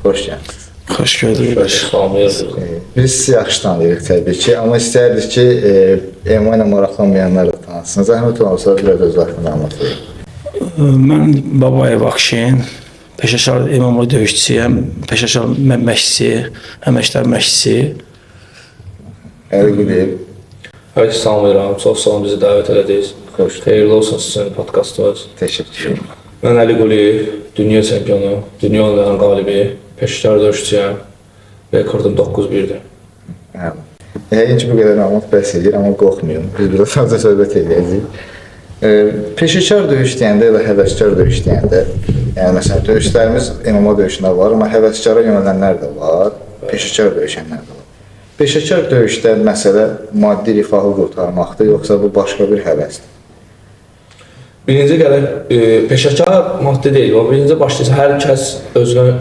Xoş gəlmisiniz. Xoş gördük. Salamlayırıq. Biz sizi yaxşı tanıyırıq təbii ki, amma istərdik ki, MMA ilə maraqlanmayanlar da tanısın. Zəhmət olmasa biraz öz haqqında anlat verin. Mən Babayev Akşin, peşəkar MMA döyüşçüsüyəm, peşəkar məşqçi, əməkdar məşqçi. Əli Quliyev, Hər kəsi salamlayıram. Çox sağ olun bizi dəvət elədiniz. Xoş. Xeyirli olsun sizin podkastınız. Təşəkkür edirəm. Mən Əli Quliyev, dünya çempionu, dünya oyunlarının qalibi, peşəkar döyüşçüyəm. Rekordum 9-1-dir. Əla. Yəqin ki, bu qədər məlumat bəs edir, amma qorxmayın. Biz burada sadəcə söhbət eləyəcəyik. Peşəkar döyüş deyəndə ya da həvəskar döyüş deyəndə, yəni məsələn döyüşlərimiz MMA döyüşündə var, amma həvəskara yönələnlər də var, peşəkar döyüşənlər də var. Peşəkar döyüşdə məsələ maddi rifahı qurtarmaqdır, yoxsa bu başqa bir həvəsdir? Birinci gələk peşəkar maddi deyil. O birinci başlayırsa hər kəs özünə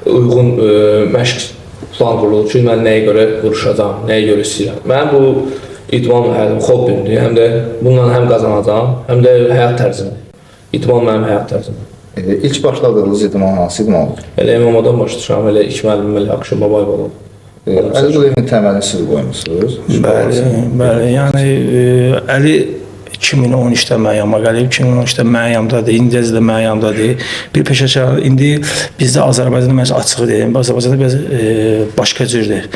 uyğun məşq plan qurur ki, mən nəyə görə vuruşacağam, nəyə görə istəyirəm. Mənim bu idman həm hobbimdir, həm də bununla həm qazanacağam, həm də həyat tərzimdir. İdman mənim həyat tərzimdir. İlk başladığınız idman hansı idman oldu? Elə MMA-dan başlamışam, elə ilk müəllimim elə Akşin Babayev olub. Əli Quliyevin təməlini siz qoymusunuz. Bəli, bəli. Yəni Əli 2013-də mənim yanıma gəlib, 2013-də mənim yanımdadır, indi də mənim yanımdadır. Bir peşəkar indi bizdə Azərbaycanda mən açığı deyim, Azərbaycanda biraz başqa cürdür.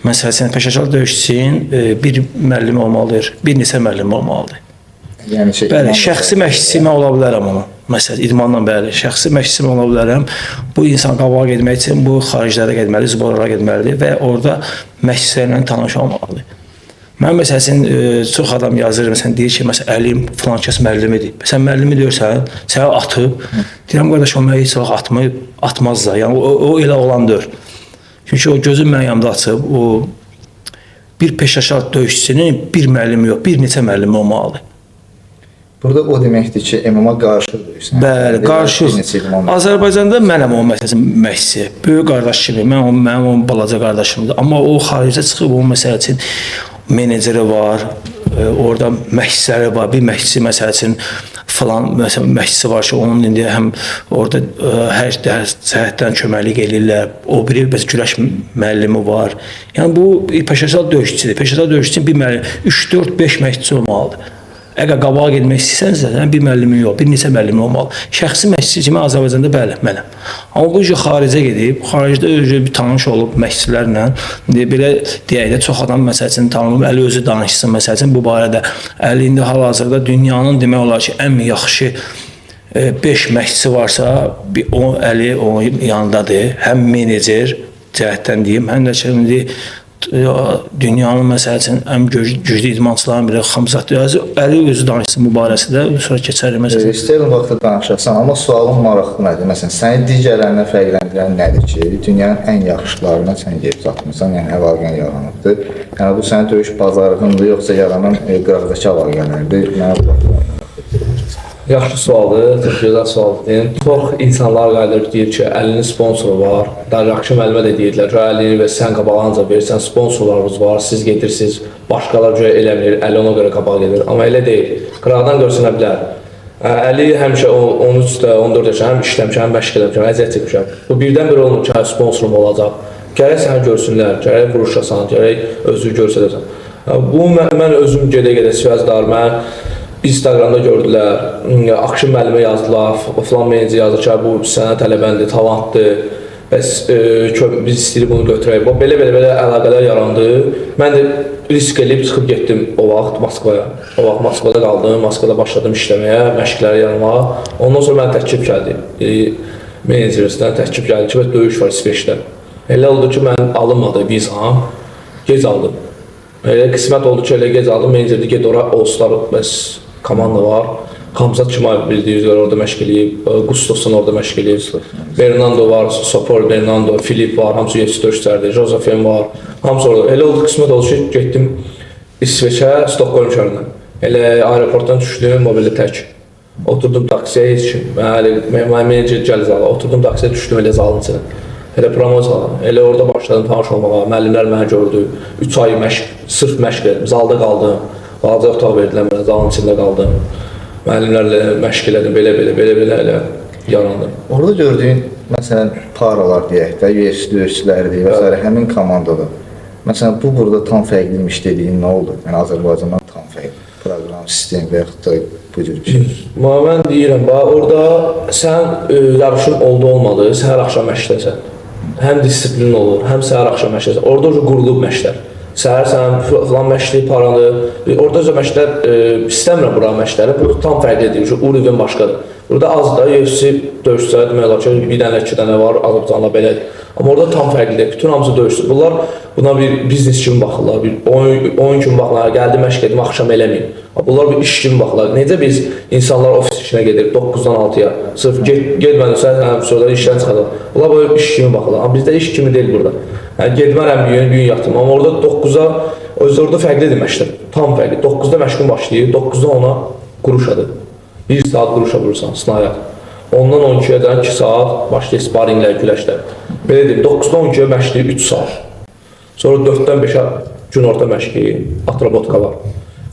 Məsəl üçün peşəkar döyüşçünün bir müəllimi olmalıdır, bir neçə müəllimi olmalıdır. Yəni şey, Bəli, şəxsi məşqçisi mən ola bilərəm ona. Məsələn, idmanla bəli, şəxsi məşqçisi mən ola bilərəm. Bu insan qabağa getmək üçün bu xariclərə getməli, zborlara getməlidir və orada məşqçilərlə tanış olmalıdır. Mən məsəl üçün çox adam yazır, məsələn deyir ki, məsələn Əlim filan kəs müəllimidir. Sən müəllimi deyirsən, səni atıb. Deyirəm qardaş, o mənə heç vaxt atmayıb, atmaz da. Yəni o elə olan deyil. Çünki o gözü mənim yanımda açıb, o bir peşəkar döyüşçünün bir müəllimi yox, bir neçə müəllimi olmalıdır. Burada o deməkdir ki, MMA qarışıq döyüşsən. Bəli, qarışıq. Bir neçə idman var. Azərbaycanda mənəm o məsələn məşqçi. Böyük qardaş kimi, mən o mənim onun balaca qardaşımdır. Amma o xaricə çıxıb o məsəl üçün meneceri var, orada məşqçiləri var. Bir məşqçi məsəl üçün filan məsələn məşqçisi var ki, onun indi həm orada hər cəhətdən köməklik eləyirlər. O biri bəs güləş müəllimi var. Yəni bu peşəkar döyüşçüdür. Peşəkar döyüşçünün bir müəllim 3 4 5 məşqçi olmalıdır. Əgər qabağa getmək istəyirsənsə, sənin bir müəllimin yox, bir neçə müəllimin olmalı. Şəxsi məşqçi kimi Azərbaycanda bəli, mənəm. Amma bu xaricə gedib, xaricdə özü bir tanış olub məşqçilərlə, indi belə deyək də çox adam məsəl üçün tanıyıb, Əli özü danışsın məsəl üçün bu barədə. Əli indi hal-hazırda dünyanın demək olar ki, ən yaxşı 5 məşqçisi varsa, bir o Əli onun yanındadır. Həm menecer cəhətdən deyim, həm də ki, indi dünyanın məsəl üçün ən güclü idmançıların biri Xamzat Əli özü danışsın bu barəsində, sonra keçərik məsələn. İstəyirəm vaxtda danışasan, amma sualım maraqlı nədir? Məsələn, səni digərlərindən fərqləndirən nədir ki, dünyanın ən yaxşılarına sən gedib çatmısan, yəni əlaqən yaranıbdır. Yəni bu sənin döyüş bazarlığındır, yoxsa yaranan qıraqdakı əlaqələrdir? Mənə bu baxımdan. Yaxşı sualdır, çox gözəl sualdır. Yəni, çox insanlar qayıdır deyir ki, Əlinin sponsoru var. Daha Akşin müəllimə də deyirdilər ki, Əlini və sən qabağa ancaq verirsən, sponsorlarınız var, siz gedirsiniz, başqalar görə eləmir, Əli ona görə qabağa gedir. Amma elə deyil. Qıraqdan görsənə bilər. Əli həmişə 13-də, 14 yaşında həm işləmişəm, həm məşq eləmişəm, əziyyət çəkmişəm. Bu birdən-birə olmur ki, sponsorum olacaq. Gərək səni görsünlər, gərək vuruşasan, gərək özünü göstərəsən. Bu mən özüm gedə-gedə svəzdar, mən Instagramda gördülər, Akşin müəllimə yazdılar, filan menecer yazdı ki, bu sənə tələbəndir, talantdır, bəs biz istəyirik bunu götürək. Belə-belə əlaqələr yarandı. Mən də risk eləyib çıxıb getdim o vaxt Moskvaya. O vaxt Moskvada qaldım, Moskvada başladım işləməyə, məşqlərə yanmağa. Ondan sonra mənə təklif gəldi. Menecerisindən təklif gəldi ki, bəs döyüş var İsveçdə. Elə oldu ki, mən alınmadı vizam, gec aldım. Elə qismət oldu ki, elə gec aldım. Menecer dedi, get ora All-Star bəs komanda var. Xamzat Chimaev bildiyiniz üzrə orada məşq eləyib, Gustafsson orada məşq eləyib. Bernardo var, Sopor Bernardo, Filip var, hamısı UFC döyüşçülərdir, Josefin var, hamısı orada. Elə oldu, qismət oldu ki, getdim İsveçə, Stockholm şəhərinə. Elə aeroportdan düşdüm, mobildə tək. Oturdum taksiyə, heç kim. Mən menecer gəl zala. Oturdum taksiyə, düşdüm elə zalın içinə. Elə promosiya. Elə orada başladım tanış olmağa. Müəllimlər məni gördü. 3 ay məşq, sırf məşq elədim. Zalda qaldım. Balaca otaq verdilər mənə, zalın içində qaldım. Müəllimlərlə məşq elədim, belə-belə, belə-belə elə yarandım. Orada gördüyün Məsələn, paralar deyək də, UFC döyüşçüləri və s. həmin komandada. Məsələn, bu burada tam fərqliymiş dediyin nə oldu? Yəni Azərbaycandan tam fərqli. Proqram, sistem və yaxud da bu cür bir şey. Amma mən deyirəm, bax, orada sən yarışın oldu olmadı, səhər axşam məşqdəsən. Həm disiplin olur, həm səhər axşam məşqdəsən. Orada ucu qurulub məşqlər. Səhər sən filan məşqli paranı, orada ucu məşqlər, istəmirəm bura məşqləri, bu tam fərqlidir, ucu uruven başqadır. Burada az da UFC döyüşçüləri demək olar ki, bir dənə, iki dənə var, Azərbaycanla belədir. Amma orada tam fərqlidir, bütün hamısı döyüşçü. Bunlar buna bir biznes kimi baxırlar, bir oyun kimi baxırlar, gəldi məşq edim, axşam eləməyim. Bunlar bir iş kimi baxırlar. Necə biz insanlar ofis işinə gedir 9-dan 6-ya, sırf getmədən sən sonra işdən çıxacaq. Bunlar böyle iş kimi baxırlar. Amma bizdə iş kimi deyil burada. Yəni getmərəm bir gün, bir gün yatım. Amma orada 9-a, özü orada fərqlidir məşqlər. Tam fərqli. 9-da məşqin başlayır, 9-dan 10-a quruşadır. 1 saat quruşa vurursan, snayat. Ondan 12-yə də 2 saat başlayır sparinqlər, güləşlər. Belə deyim, 9-dan 12-yə məşqləyir 3 saat. Sonra 4-dən 5-ə gün orta məşqi, atrabotka var.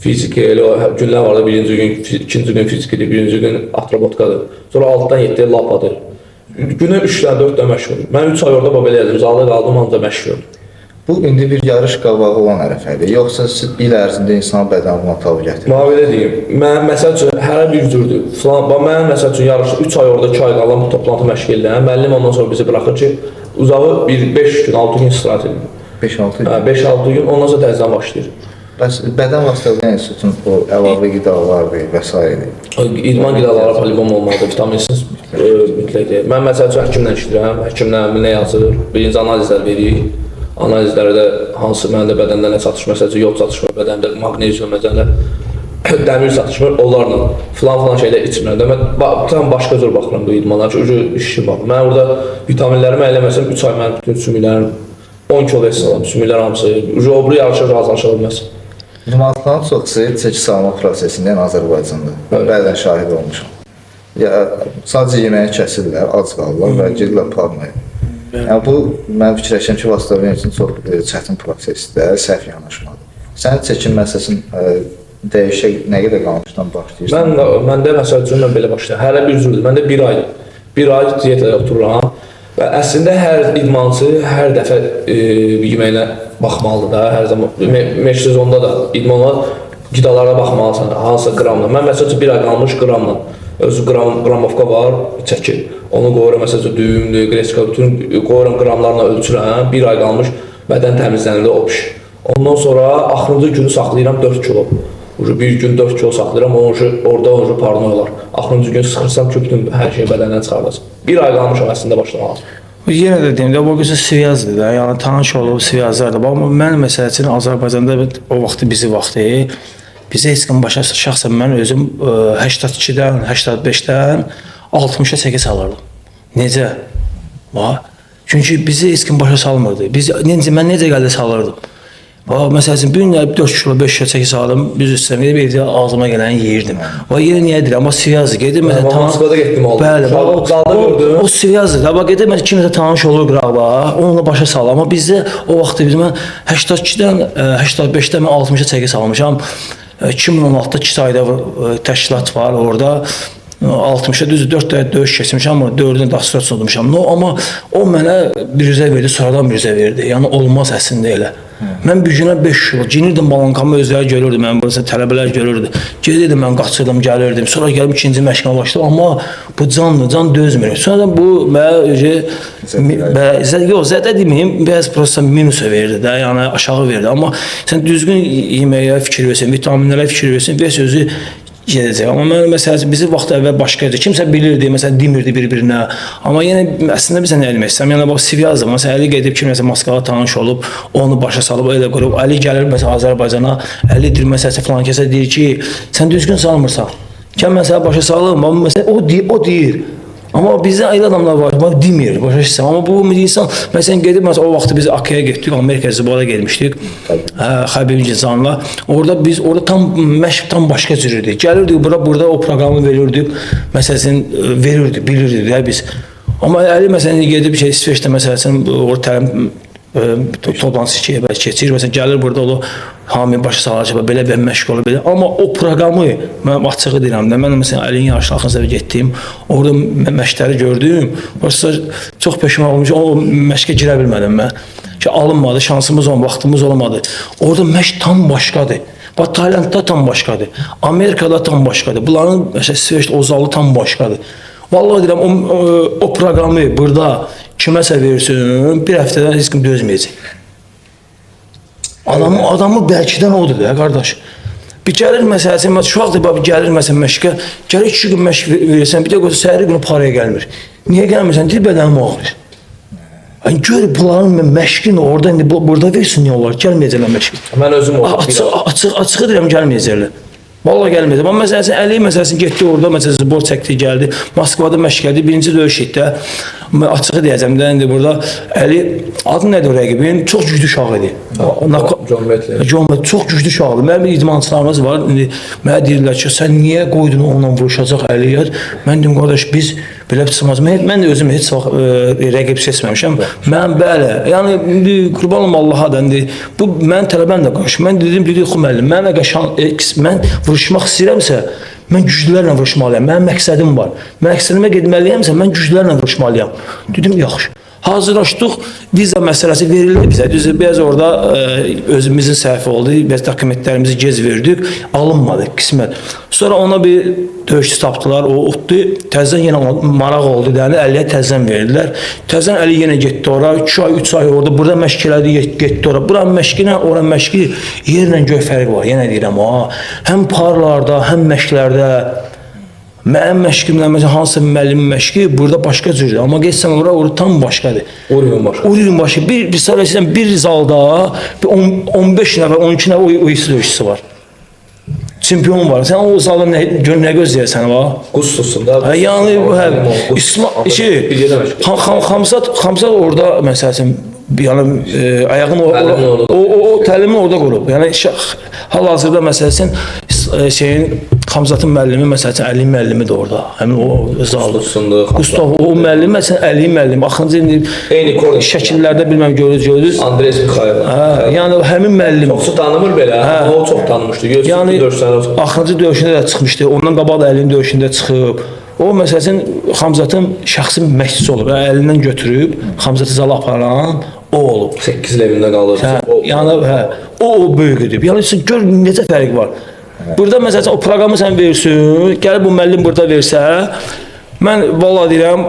Fiziki, elə o günlər var da birinci gün, ikinci gün fizikidir, birinci gün atrabotkadır. Sonra 6-dan 7-yə lapadır. Günə 3 dənə, 4 dənə məşq vurur. Mən 3 ay orada belə elədim, zalda qaldım, ancaq məşq vurdum. Bu indi bir yarış qabağı olan ərəfədir. Yoxsa siz il ərzində insan bədəni buna tab gətirir? Mənə belə deyim, mən məsəl üçün hərə bir cürdür. Filan, bax mən məsəl üçün yarışda 3 ay orada 2 ay qalan bu toplantı məşq eləyən, müəllim ondan sonra bizi buraxır ki, uzağı bir 5 gün, 6 gün istirahət edin. 5-6 gün. Hə, 5-6 gün, ondan sonra təzədən başlayır. Bəs bədən vasitələri üçün o əlavə qidalardır və s. İdman qidaları poligon olmalıdır, vitaminsiz mütləqdir. Mən məsəl üçün həkimlə işləyirəm, həkimlə nə yazır, birinci analizlər veririk. Analizlərdə hansı məndə bədəndə nə çatışmır, məsəl üçün yod çatışmır, bədəndə maqnezium, məsələn dəmir çatışmır, onlarla filan-filan şeylər içmirəm də. Mən tam başqa cür baxıram bu idmanlara, çünki işi baxıram. Mən orada vitaminlərimi eləməsəm 3 ay mənim bütün sümüklərim 10 kilo ves alam, sümüklər hamısı. O biri yarışa razılaşa bilməz. İdmançıların çoxusu çəki salma prosesində, yəni Azərbaycanda. Mən bəzən şahid olmuşam. Ya sadəcə yeməyi kəsirlər, ac qalırlar və gedirlər parmaya. Yəni bu mən fikirləşirəm ki, vasitələr üçün çox çətin prosesdir, səhv yanaşmadır. Sənin çəkin məsələsinin dəyişək nə qədər qalmışdan başlayırsan? Məndə məsəl üçün mən belə başlayıram. Hələ bir cürdür. Məndə bir aydır. Bir ay dietada otururam. Və əslində hər idmançı hər dəfə yeməyinə baxmalıdır da. Hər zaman meşsezonda da idmana qidalara baxmalısan, hansısa qramla. Mən məsəl üçün bir ay qalmış qramla. Özü qramovka var, çəki. Onu qoyuram, məsəl üçün düyümdür, qreçka, bütün qoyuram qramlarla ölçürəm. Bir ay qalmış bədən təmizlənir, o piş. Ondan sonra axırıncı günü saxlayıram 4 kilo. Bir gün 4 kilo saxlayıram, orada orucu parnoy olar. Axırıncı gün sıxırsam ki, bütün hər şey bədəndən çıxarılacaq. Bir ay qalmışam əslində başlamağa. Yenə də deyim də, bu qısa sviyazdır da, yəni tanış olub sviyazlardır. Amma mən məsəl üçün Azərbaycanda o vaxtı bizi vaxtı, bizə heç kim başa, şəxsən mən özüm 82-dən, 85-dən 60-a çəki salırdım. Necə? Çünki bizi heç kim başa salmırdı. Biz, necə, mən necə gəldi salırdım. Məsəl üçün, bir gün 4 kilo, 5 kilo çəki saldım, düz üstəm, gedib evdə ağzıma gələni yeyirdim. Və yenə niyə deyirəm, amma sviyazdır, gedir, məsələn, Moskvada getdim oldu. Bəli, o sviyazdır da, bax, gedir, məsələn, kimsə tanış olur qıraqla, onunla başa salır. Amma bizdə o vaxtı biz, mən 82-dən, 85-dən mən 60-a çəki salmışam. 2016-da 2 ayda təşkilat var orada. 60-a düzdür, 4 dəfə döyüş keçmişəm, amma 4-ünü dastroç olmuşam. No, amma o mənə biruzə verdi, sonradan biruzə verdi. Yəni olmaz əslində elə. Mən bir günə 5 kilo ginirdim balankamı, özləri görürdü, mən burası tələbələr görürdü. Gedirdim, mən qaçırdım, gəlirdim. Sonra gəlib ikinci məşqə başladım, amma bu candır, can dözmür. Sonra bu mənə yox, zədə deməyim, biraz prosta minusa verdi də, yəni aşağı verdi. Amma sən düzgün yeməyə fikir versin, vitaminlərə fikir versin, və sözü gedəcək. Amma mən məsələn bizi vaxt əvvəl başqa idi. Kimsə bilirdi, məsələn demirdi bir-birinə. Amma yenə əslində bizə nə eləmək istəyirəm? Yəni bax Sviyazdır. Məsələn Əli gedib kimsə Moskvada tanış olub, onu başa salıb elə qurub. Əli gəlir məsələn Azərbaycana, Əli deyir məsələn filan kəsə deyir ki, sən düzgün salmırsan. Gəl məsələ başa salım. Amma məsələn o deyir. Amma bizdə elə adamlar var, bax demir, başa düşürsən. Amma bu insan, məsələn gedib məsələn o vaxtı biz AK'ya getdik, Amerika Zibara getmişdik. Xəbib Cizanla. Orada biz orada tam məşq tam başqa cür idi. Gəlirdik bura, burada o proqramı verirdik. Məsələn verirdik, bilirdik də biz. Amma Əli məsələn gedib şey İsveçdə məsələn orada təlim Toplantı ki, keçir. Məsələn, gəlir burada o hamının başı salır ki, belə bir məşq olur, belə. Amma o proqramı mən açığı deyirəm də. Mən məsələn Əlinin yarışına axırıncı dəfə getdim. Orada məşqləri gördüm. Prosta çox peşman olmuşam. O məşqə girə bilmədim mən. Ki alınmadı, şansımız olmadı, vaxtımız olmadı. Orada məşq tam başqadır. Bax Taylandda tam başqadır. Amerikada tam başqadır. Bunların məsələn İsveçdə o zalı tam başqadır. Vallahi deyirəm o proqramı burada kiməsə versin, bir həftədən heç kim dözməyəcək. Adamı bəlkədən odur da qardaş. Bir gəlir məsələn, mən uşaqdır, bax gəlir məsələn məşqə, gəlir 2 gün məşq versən, bir də qoysa səhəri günü paraya gəlmir. Niyə gəlmirsən? Deyir bədənim ağrıyır. Yəni gör bunların məşqini orada indi burada versin niyə olar? Gəlməyəcəklər məşqə. Mən özüm orada Açıq deyirəm gəlməyəcəklər. Vallahi gəlməyəcək. Amma məsələn Əli məsələn getdi orada məsələn zbor çəkdi gəldi. Moskvada məşq elədi. Birinci döyüş etdi. Mən açığı deyəcəm də indi burada Əli adı nədir o rəqibin? Çox güclü uşaq idi. John Metley. John Metley çox güclü uşaqdır. Mənim bir idmançılarımız var. İndi mənə deyirlər ki, sən niyə qoydun onunla vuruşacaq Əliyə? Mən deyim qardaş biz belə çıxmaz. Mən də özüm heç vaxt rəqib seçməmişəm. Mən bəli, yəni indi qurban olum Allaha da indi bu mənim tələbəm də qarşı. Mən dedim, dedi xo müəllim, mən əgər mən vuruşmaq istəyirəmsə, mən güclülərlə vuruşmalıyam. Mənim məqsədim var. Məqsədimə getməliyəmsə, mən güclülərlə vuruşmalıyam. Dedim, yaxşı. Hazırlaşdıq, viza məsələsi verildi bizə. Düzdür, biraz orada özümüzün səhvi oldu. Biraz dokumentlərimizi gec verdik, alınmadı, qismət. Sonra ona bir döyüşçü tapdılar, o utdu. Təzədən yenə ona maraq oldu, yəni Əliyə təzədən verdilər. Təzədən Əli yenə getdi ora, 2 ay, 3 ay orada, burada məşq elədi, getdi ora. Buranın məşqi ilə oranın məşqi yerlə göy fərqi var. Yenə deyirəm, ha, həm parlarda, həm məşqlərdə. Mənim məşqimlə, məsələn, hansısa müəllimin məşqi burada başqa cürdür. Amma getsən ora, orada tam başqadır. Urun başqa. Urun başqa. Bir məsələn, bir zalda bir 15 nəfər, 12 nəfər UFC döyüşçüsü var. Çempion var. Sən o zalda nə gözləyirsən, va? Qustusunda. Hə, yəni hə, İslam şey, Xamsat orada məsələn, yəni ayağını o təlimi orada qurub. Yəni hal-hazırda məsələn şeyin Xamzatın müəllimi məsələn Əlinin müəllimi də orada. Həmin o zalda. Gustav o müəllim məsələn Əlinin müəllimi. Axırıncı indi eyni şəkillərdə bilməm görürüz. Andrey Mikhailov. Hə, yəni həmin müəllim. Çoxsu tanımır belə, hə. O çox tanımışdı. Yəni axırıncı döyüşündə də çıxmışdı. Ondan qabaq da Əlinin döyüşündə çıxıb. O məsələn Xamzatın şəxsi məşqçisi olub. Əlindən götürüb Xamzatı zala aparan o olub. 8 il evində qalır. Hə, yəni hə, o böyük edib. Yəni gör necə fərq var. Burada məsələn o proqramı sən versin, gəlib bu müəllim burada versə, mən vallahi deyirəm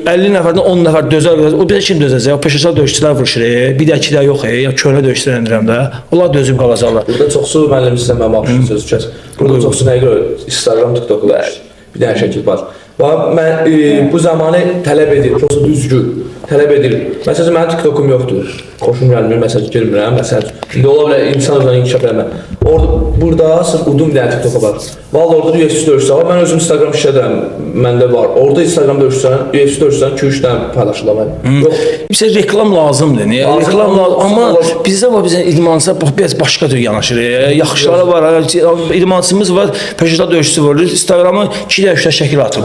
50 nəfərdən 10 nəfər dözər, o bizə kim dözəcək? O peşəkar döyüşçülər vuruşur, bir də iki də yox, ya köhnə döyüşçülər deyirəm də. Onlar dözüb qalacaqlar. Burada çoxsu müəllim sizə mənim baxışım sözü kəs. Burada çoxsu nəyə görə Instagram, TikTok-da bir dənə şəkil var. Mən bu zamanı tələb edir, çoxsu düzgün tələb edir. Məsələn, mənim TikTokum yoxdur. Xoşum gəlmir, məsələn, girmirəm. Məsələn, indi ola bilər insan özünü inkişaf eləmə. Orada, burada sırf udum bir dənə TikToka var. Vallahi orada UFC döyüşçülər var. Mən özüm Instagram işlədirəm, məndə var. Orada Instagram döyüşçülərin, UFC döyüşçülərin 2-3 dənə paylaşırlar mən. Yox. Bizə reklam lazımdır. Niyə? Reklam lazım. Amma bizdə var, bizə idmançılar bax biraz başqa cür yanaşır. Yaxşıları var, idmançımız var, peşəkar döyüşçüsü var. Instagrama 2 də 3 də şəkil atır.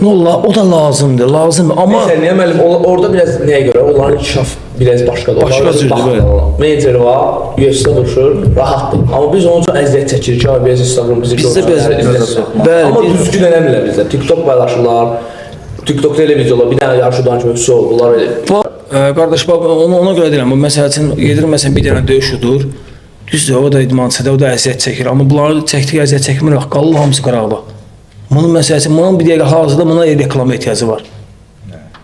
Nə olar? O da lazımdır, lazımdır. Amma məsələn, niyə müəllim, orada biraz nəyə görə? Onların inkişaf biraz başqadır. Başqa cürdür, bəli. Meneceri var, UFC-də vuruşur, rahatdır. Amma biz onun üçün əziyyət çəkirik ki, biraz Instagram bizi bizdə biraz bəli, amma düzgün eləmirlər bizdə. TikTok paylaşırlar. TikTokda elə videolar, bir dənə yarış udan kimi oldu, bunlar elə. Qardaş, bax ona görə deyirəm, bu məsəl üçün gedir məsələn bir dənə döyüş udur. Düzdür, o da idmançıdır, o da əziyyət çəkir. Amma bunların çəkdiyi əziyyət çəkmir, qalır hamısı qıraqda. Bunun məsəl üçün, bunun bir dəqiqə hal-hazırda buna reklama ehtiyacı var.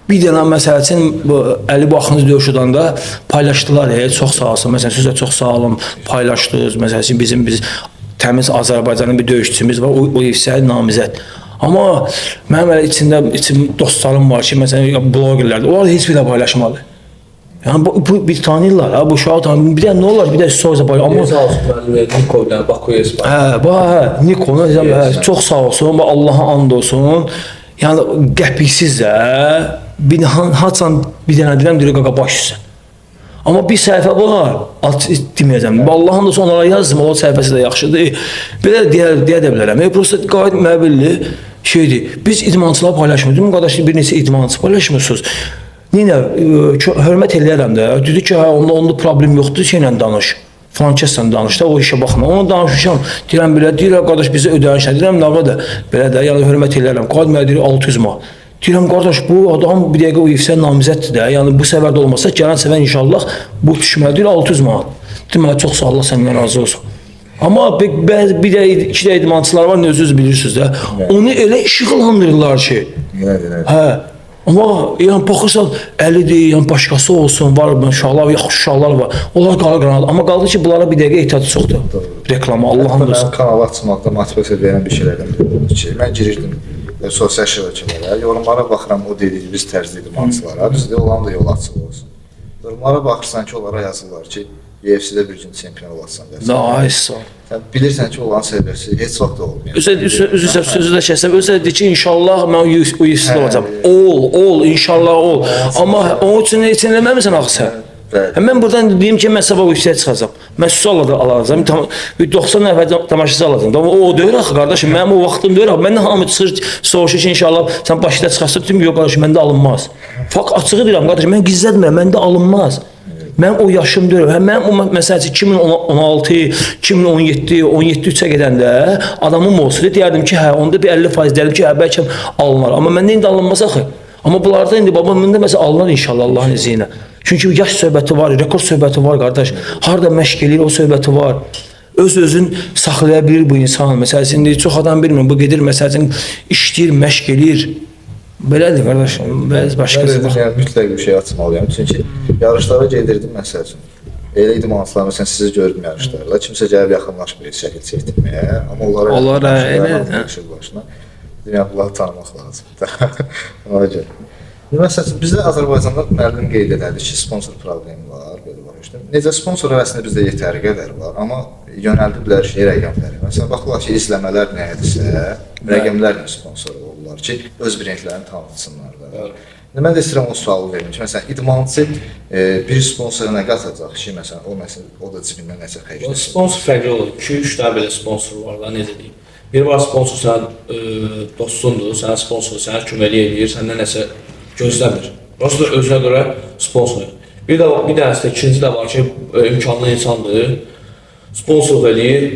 Bir dənə məsəl üçün bu Əli bu axırıncı döyüş udanda paylaşdılar, çox sağ olsun. Məsələn, siz də çox sağ olun, paylaşdınız. Məsəl üçün biz təmiz Azərbaycanın bir döyüşçümüz var, o UFC-yə namizəd. Amma mənim elə içində dostlarım var ki, məsələn blogerlərdir. Onlar heç bir də paylaşmadı. Yəni bu bir tanıyırlar ha, bu uşağı tanıyır. Bir də nə olar? Bir də sözə paylaş. Amma sağ olsun müəllim, Niko ilə Bakuya. Hə, bax hə, Niko, hə, çox sağ olsun, bax Allaha and olsun. Yəni qəpiksiz də bir haçan bir dənə deyirəm, deyir qaqa baş üstə. Amma bir səhifə var, deməyəcəm. Vallahi and olsun onlara yazdım, o səhifəsi də yaxşıdır. Belə deyə də bilərəm. Prosta qayıt mənə belli şeydir. Biz idmançılar paylaşmırıq. Qardaş, bir neçə idmançı paylaşmırsınız. Yenə hörmət eləyərəm də. Dedi ki, hə, onda problem yoxdur, şeylə danış. Falan kəslə danış da, o işə baxma. Ona danışmışam. Deyirəm belə, deyirəm qardaş bizə ödəniş, deyirəm nə var da, belə də, yəni hörmət eləyərəm. Qad mənə deyir 600 manat. Deyirəm qardaş bu adam bir dəqiqə UFC namizəddir də. Yəni bu səfər də olmasa gələn səfər inşallah bu düşməlidir 600 manat. Deməli çox sağ ol, Allah səndən razı olsun. Amma bəzi bir də iki də idmançılar var, özünüz bilirsiniz də. Onu elə işıqlandırırlar ki. Elədir, elədir. Hə. Amma yəni baxırsan 50-dir, yəni başqası olsun, var uşaqlar, yaxşı uşaqlar var. Onlar qalır qanat. Amma qaldı ki, bunlara bir dəqiqə ehtiyac çoxdur. Reklama, Allah'ın Hətta olsun. mənim kanalı açmaqda motivasiya verən bir şeylərdən biri oldu ki, mən girirdim sosial şəbəkələrə, yorumlara baxıram o dediyimiz tərzdə idmançılara, düzdür, olan da yol açıq olsun. Yorumlara baxırsan ki, onlara yazırlar ki, UFC-də bir gün çempion olasan və sair. Nice. Sən bilirsən ki, onların səviyyəsi heç vaxt olmayacaq. Üzr sözü də kəsəm. Özü də deyir ki, inşallah mən UFC-də olacağam. Ol, inşallah ol. Amma onun üçün heç eləməmisən axı sən. Bəli. Hə, mən buradan deyim ki, mən sabah UFC-yə çıxacağam. Mən sual da alacağam. Tam bir 90 nəfər tamaşaçı alacağam. Amma o deyir axı qardaşım, mənim o vaxtım deyir axı. Məndən hamı çıxır, soruşur ki, inşallah sən Bakıda çıxarsan, deyim yox qardaşım, məndə alınmaz. Fakt açığı deyirəm qardaşım, mən gizlətmirəm, məndə alınmaz. Mənim o yaşım deyil. Hə, mənim o məsəl üçün 2016, 2017, 17 3-ə gedəndə adamım olsun deyərdim ki, hə, onda bir 50% deyərdim ki, hə, bəlkə alınar. Amma məndə indi alınmaz axı. Amma bunlarda indi baba məndə məsələn alınar inşallah Allahın izni ilə. Çünki yaş söhbəti var, rekord söhbəti var qardaş. Harda məşq eləyir o söhbəti var. Öz-özün saxlaya bilir bu insan. Məsəl üçün indi çox adam bilmir. Bu gedir məsəl üçün işləyir, məşq eləyir. Belədir qardaş. Bəzi Mən başqası dedim, yəni mütləq bir şey açmalıyam. Çünki yarışlara gedirdim məsəl üçün. Elə idmançılar, məsələn, sizi gördüm yarışlarda. Kimsə gəlib yaxınlaşmır şəkil çəkdirməyə, amma onlara Onlara yaxınlaşırlar, elə, hamı düşür başına. Dedim, yəni bunları tanımaq lazımdır. Ona görə. Məsəl üçün bizdə Azərbaycanda müəllim qeyd elədi ki, sponsor problemi var, belə var işte. Necə sponsor əslində bizdə yetəri qədər var, amma yönəldiblər ki, rəqəmləri. Məsələn, baxırlar ki, izləmələr nədirsə, rəqəmlərlə sponsor olurlar ki, öz brendlərini tanıtsınlar da. İndi mən də istəyirəm o sualı verim ki, məsələn, idmançı bir sponsora nə qatacaq ki, məsələn, o da cibindən nəsə xərcləsin. Sponsor fərqli olur. 2-3 dənə belə sponsor var da, necə deyim. Bir var sponsor sənin dostundur, sənin sponsor sənə köməklik eləyir, səndən nəsə gözləmir. Prosta özünə görə sponsor. Bir də bir dənəsi də ikinci də var ki, imkanlı insandır. Sponsorluq eləyir,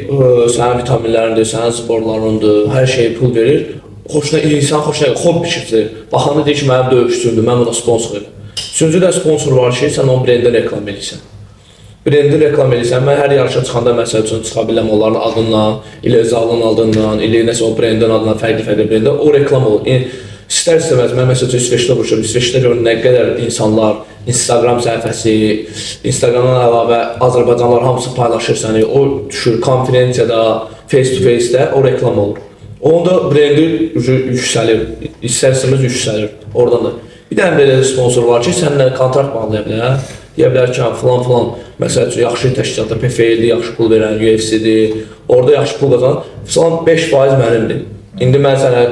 sənin vitaminlərindir, sənin sporlarındır, hər şeyə pul verir. Xoşuna insan xoşuna hobbi şəkildə. Baxanda deyir ki, mənim döyüşçümdür, mən buna sponsor edirəm. Üçüncü də sponsor var ki, sən onun brendini reklam eləyirsən. Brendi reklam eləyirsən. Mən hər yarışa çıxanda məsəl üçün çıxa bilirəm onların adından, ilə zalın adından, ilə nəsə o brendin adından, fərqli-fərqli brenddə o reklam olur. Yəni, istər-istəməz mən məsəl üçün İsveçdə vuruşuram. İsveçdə görün nə qədər insanlar Instagram səhifəsi, Instagramdan əlavə Azərbaycanlılar hamısı paylaşır səni. O düşür konferensiyada, face to face-də o reklam olur. Onun da brendi yüksəlir, istər-istəməz yüksəlir oradan da. Bir dənə belə sponsor var ki, səninlə kontrakt bağlaya bilər. Deyə bilər ki, filan filan, məsəl üçün yaxşı təşkilatda PFL-dir, yaxşı pul verən UFC-dir, orada yaxşı pul qazanan, filan 5% mənimdir. İndi mən sənə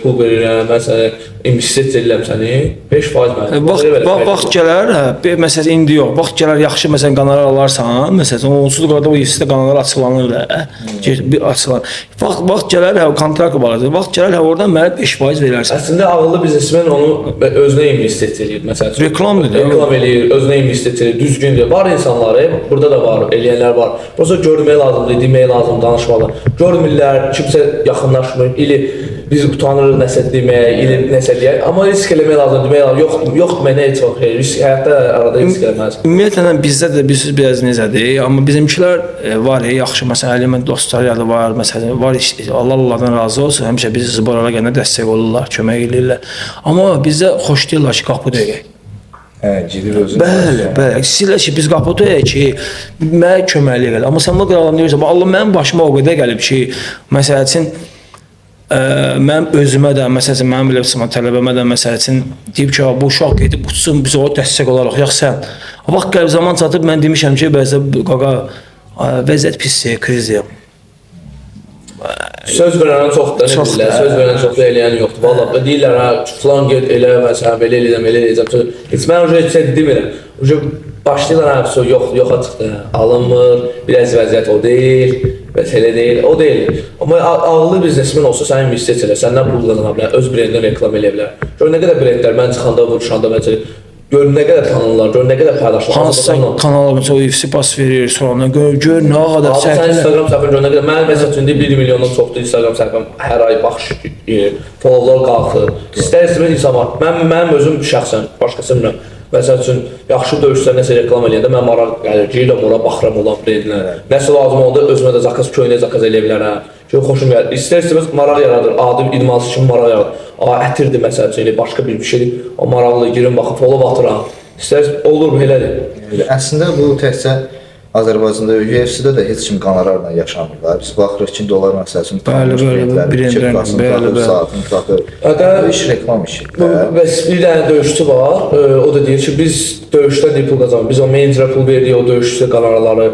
pul verirəm, mən sənə investisiya edirəm səni, 5% mənim. Vaxt gələr, hə, məsələn indi yox. Vaxt gələr yaxşı məsələn qonorar alarsan, məsələn onsuz da qarda o UFC-də qonorar açıqlanır da, bir açıqlanır. Vaxt gələr, hə, kontrakt bağlayacaq. Vaxt gələr, hə, oradan mənə 5% verərsən. Əslində ağıllı biznesmen onu özünə investisiya eləyir, məsəl üçün. Reklamdır da. Reklam eləyir, özünə investisiya eləyir, düzgündür. Var insanları, burada da var, eləyənlər var. Prosta görmək lazımdır, demək lazımdır, danışmalı. Görmürlər, kimsə yaxınlaşmır, ili biz utanırıq nəsə deməyə, ili nəsə deyək. Amma risk eləmək lazımdır, demək lazımdır. Yox, yox demək heç vaxt xeyir. Risk həyatda arada risk eləməlisən. Ümumiyyətlə bizdə də bilirsiniz biraz necədir, amma bizimkilər var, yaxşı, məsələn, mən dostlar yadı var, məsələn, var, Allah Allahdan razı olsun, həmişə bizi zıbarlara gələndə dəstək olurlar, kömək eləyirlər. Amma bizdə xoşlayırlar ki, qapı döyək. Hə, gedib özün. Bəli, bəli. İstəyirlər ki, biz qapı döyək ki, mənə köməklik elə. Amma sən bu qədər deyirsən, Allah mənim başıma o qədər gəlib ki, məsəl üçün mənim özümə də, məsəl üçün mənim belə bir tələbəmə də məsəl üçün deyib ki, bu uşaq gedib uçsun, biz ona dəstək olaraq, yox sən. Vaxt gəlib zaman çatıb mən demişəm ki, bəzə qaqa vəziyyət pisdir, krizdir. Söz verən çoxdur, nə deyirlər? Söz verən çoxdur, eləyən yoxdur. Vallahi deyirlər, hə, filan get elə, məsələn, belə eləyəcəm, elə eləyəcəm. Heç mən heç şey demirəm. Başlayırlar, hə, yox, yoxa çıxdı, alınmır, biraz vəziyyət o deyil, bəs elə deyil, o deyil. Amma ağıllı biznesmen olsa səni investisiya elə, səndən pul qazana bilər, öz brendini reklam eləyə bilər. Gör nə qədər brendlər mən çıxanda, vuruşanda, məsələn, Gör nə qədər tanınırlar, gör nə qədər paylaşırlar. Hansısa kanala məsələn UFC pas verir, sonra gör nə qədər Abi sən səhifələr. Instagram səhifən gör nə qədər. Mənim məsəl üçün 1 milyondan çoxdur Instagram səhifəm. Hər ay baxış followlar qalxır. İstər-istəməz insan var. Mənim özüm şəxsən, başqası bilmirəm. Məsəl üçün yaxşı döyüşçülər nəsə reklam eləyəndə mən maraq gəlir. Girirəm ora, baxıram olan brendlərə. Nəsə lazım olanda özümə də zakaz, köynək zakaz eləyə bilərəm. Çünki xoşum gəlir. İstər-istəməz maraq yaradır. Adi idmançı kimi maraq yaradır. A, ətirdir məsəl üçün, elə başqa bir şeydir. O maraqlı girim baxım, follow atıram. İstər olur belədir. Əslində bu təkcə Azərbaycanda UFC-də də heç kim qonorarla yaşamırlar. Biz baxırıq ki, dollar məsəl üçün Bəli, bəli, brendlərlə, brendlərlə, bəli, bəli. Saatını taxır. Bu iş reklam işidir. Bəs bir dənə döyüşçü var, o da deyir ki, biz döyüşdən deyir pul qazanırıq. Biz o menecerə pul veririk, o döyüşçü qonorarları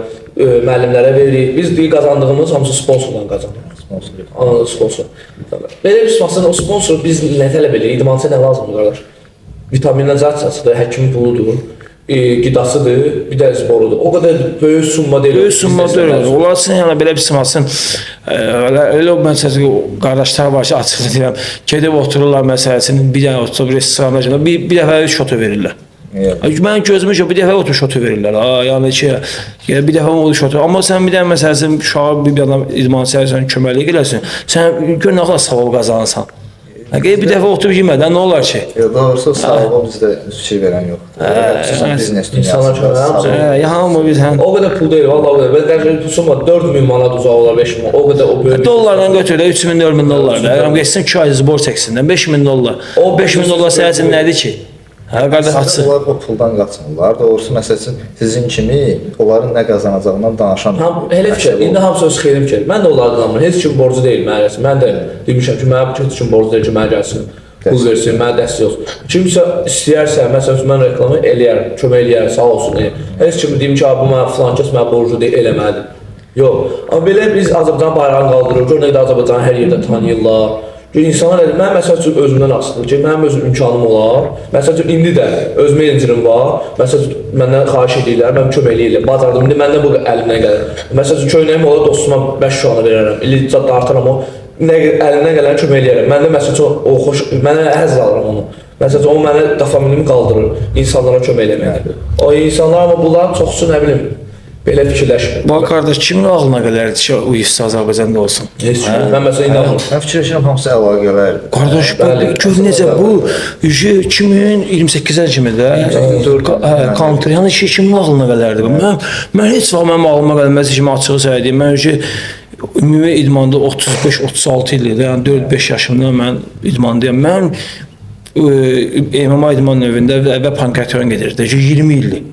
müəllimlərə veririk. Biz deyir qazandığımız hamısı sponsordan qazanırıq. Sponsor. Sponsor. Belə bir situasiyada o sponsor biz nə tələb edirik? İdmançıya nə lazımdır qardaş? Vitaminlə zat həkimin puludur, qidasıdır, bir də zborudur. O qədər böyük summa deyil. Böyük summa deyil. Onlar üçün yəni belə bir simasın elə o məsələn qardaşlar var ki, açıqca deyirəm, gedib otururlar məsəl üçün bir dənə oturub restoranda gedirlər, bir dəfə şotu verirlər. Yəni. Mən gözümü ki, bir dəfə oturub şotu verirlər. Ha, yəni ki, yəni bir dəfə o şotu. Amma sən bir dənə məsəl üçün uşağa bir adam idmançıya sən köməklik eləsən, sən gör nə qədər savab qazanırsan. Bir dəfə oturub yemədən nə olar ki? Ya doğrusu sağlığa bizdə fikir verən yoxdur. Xüsusən biznes İnsanlar dünyasında. kömək Hə, hamı biz hə. O qədər pul deyil, vallahi o qədər. Mən dərəcəli pulsum var, 4000 manat uzaq olar, 5000. O qədər o böyük. Dollardan götür də 3000 4000 dollar da. Yəni getsin 2 ay zbor çəksin də 5000 dollar. O O 5000 dollar sənin üçün nədir ki? Hə qardaş açıq. Onlar o puldan qaçmırlar. Doğrusu məsəl üçün sizin kimi onların nə qazanacağından danışan. Ham, elə fikir, indi hamısı öz xeyrim fikir. Mən də onları qınamıram. Heç kim borcu deyil mənə gəlsin. Mən də demişəm ki, mənə heç kim borcu deyil ki, mənə gəlsin, pul versin, mənə dəstək olsun. Kimsə istəyərsə, məsələn, mən reklamı eləyərəm, kömək eləyərəm, sağ olsun. Heç kim deyim ki, bu mənə filan kəs mənə borcu deyil, eləməlidir. Yox. Amma belə biz Azərbaycan bayrağını qaldırırıq. Gör nə qədər Azərbaycanı hər yerdə tanıyırlar. Gör insanlar elə, mən məsəl üçün özümdən asılıdır ki, mənim öz imkanım olar. Məsəl üçün indi də öz menecerim var. Məsəl üçün məndən xahiş edirlər, mən kömək eləyirəm. Bacardım, indi məndən bu əlimdən gəlir. Məsəl üçün köynəyim olar, dostuma 5 manat verərəm. İli dartaram o. Nə əlimdən gələn kömək eləyərəm. Məndə məsəl üçün o xoş, mənə həzz alıram onu. Məsəl üçün o mənə dopaminimi qaldırır insanlara kömək eləməkdə. O insanlar amma bunların çoxusu nə bilim belə fikirləşmir. Bax qardaş, kimin ağlına gələrdi ki, UFC Azərbaycanda olsun? Heç kim. Mən məsələn inanmıram. Mən fikirləşirəm hamısı əlaqələrdir. Qardaş, bu, gör necə bu 2028-ə kimi də hə, country, yəni ki, kimin ağlına gələrdi? Mən heç vaxt mənim ağlıma gəlməz ki, mən açığı səydim. Mən ki, ümumi idmanda 35-36 ildir, yəni 4-5 yaşımda mən idmandayam. Mən MMA idman növündə və pankration gedirdi. 20 ildir.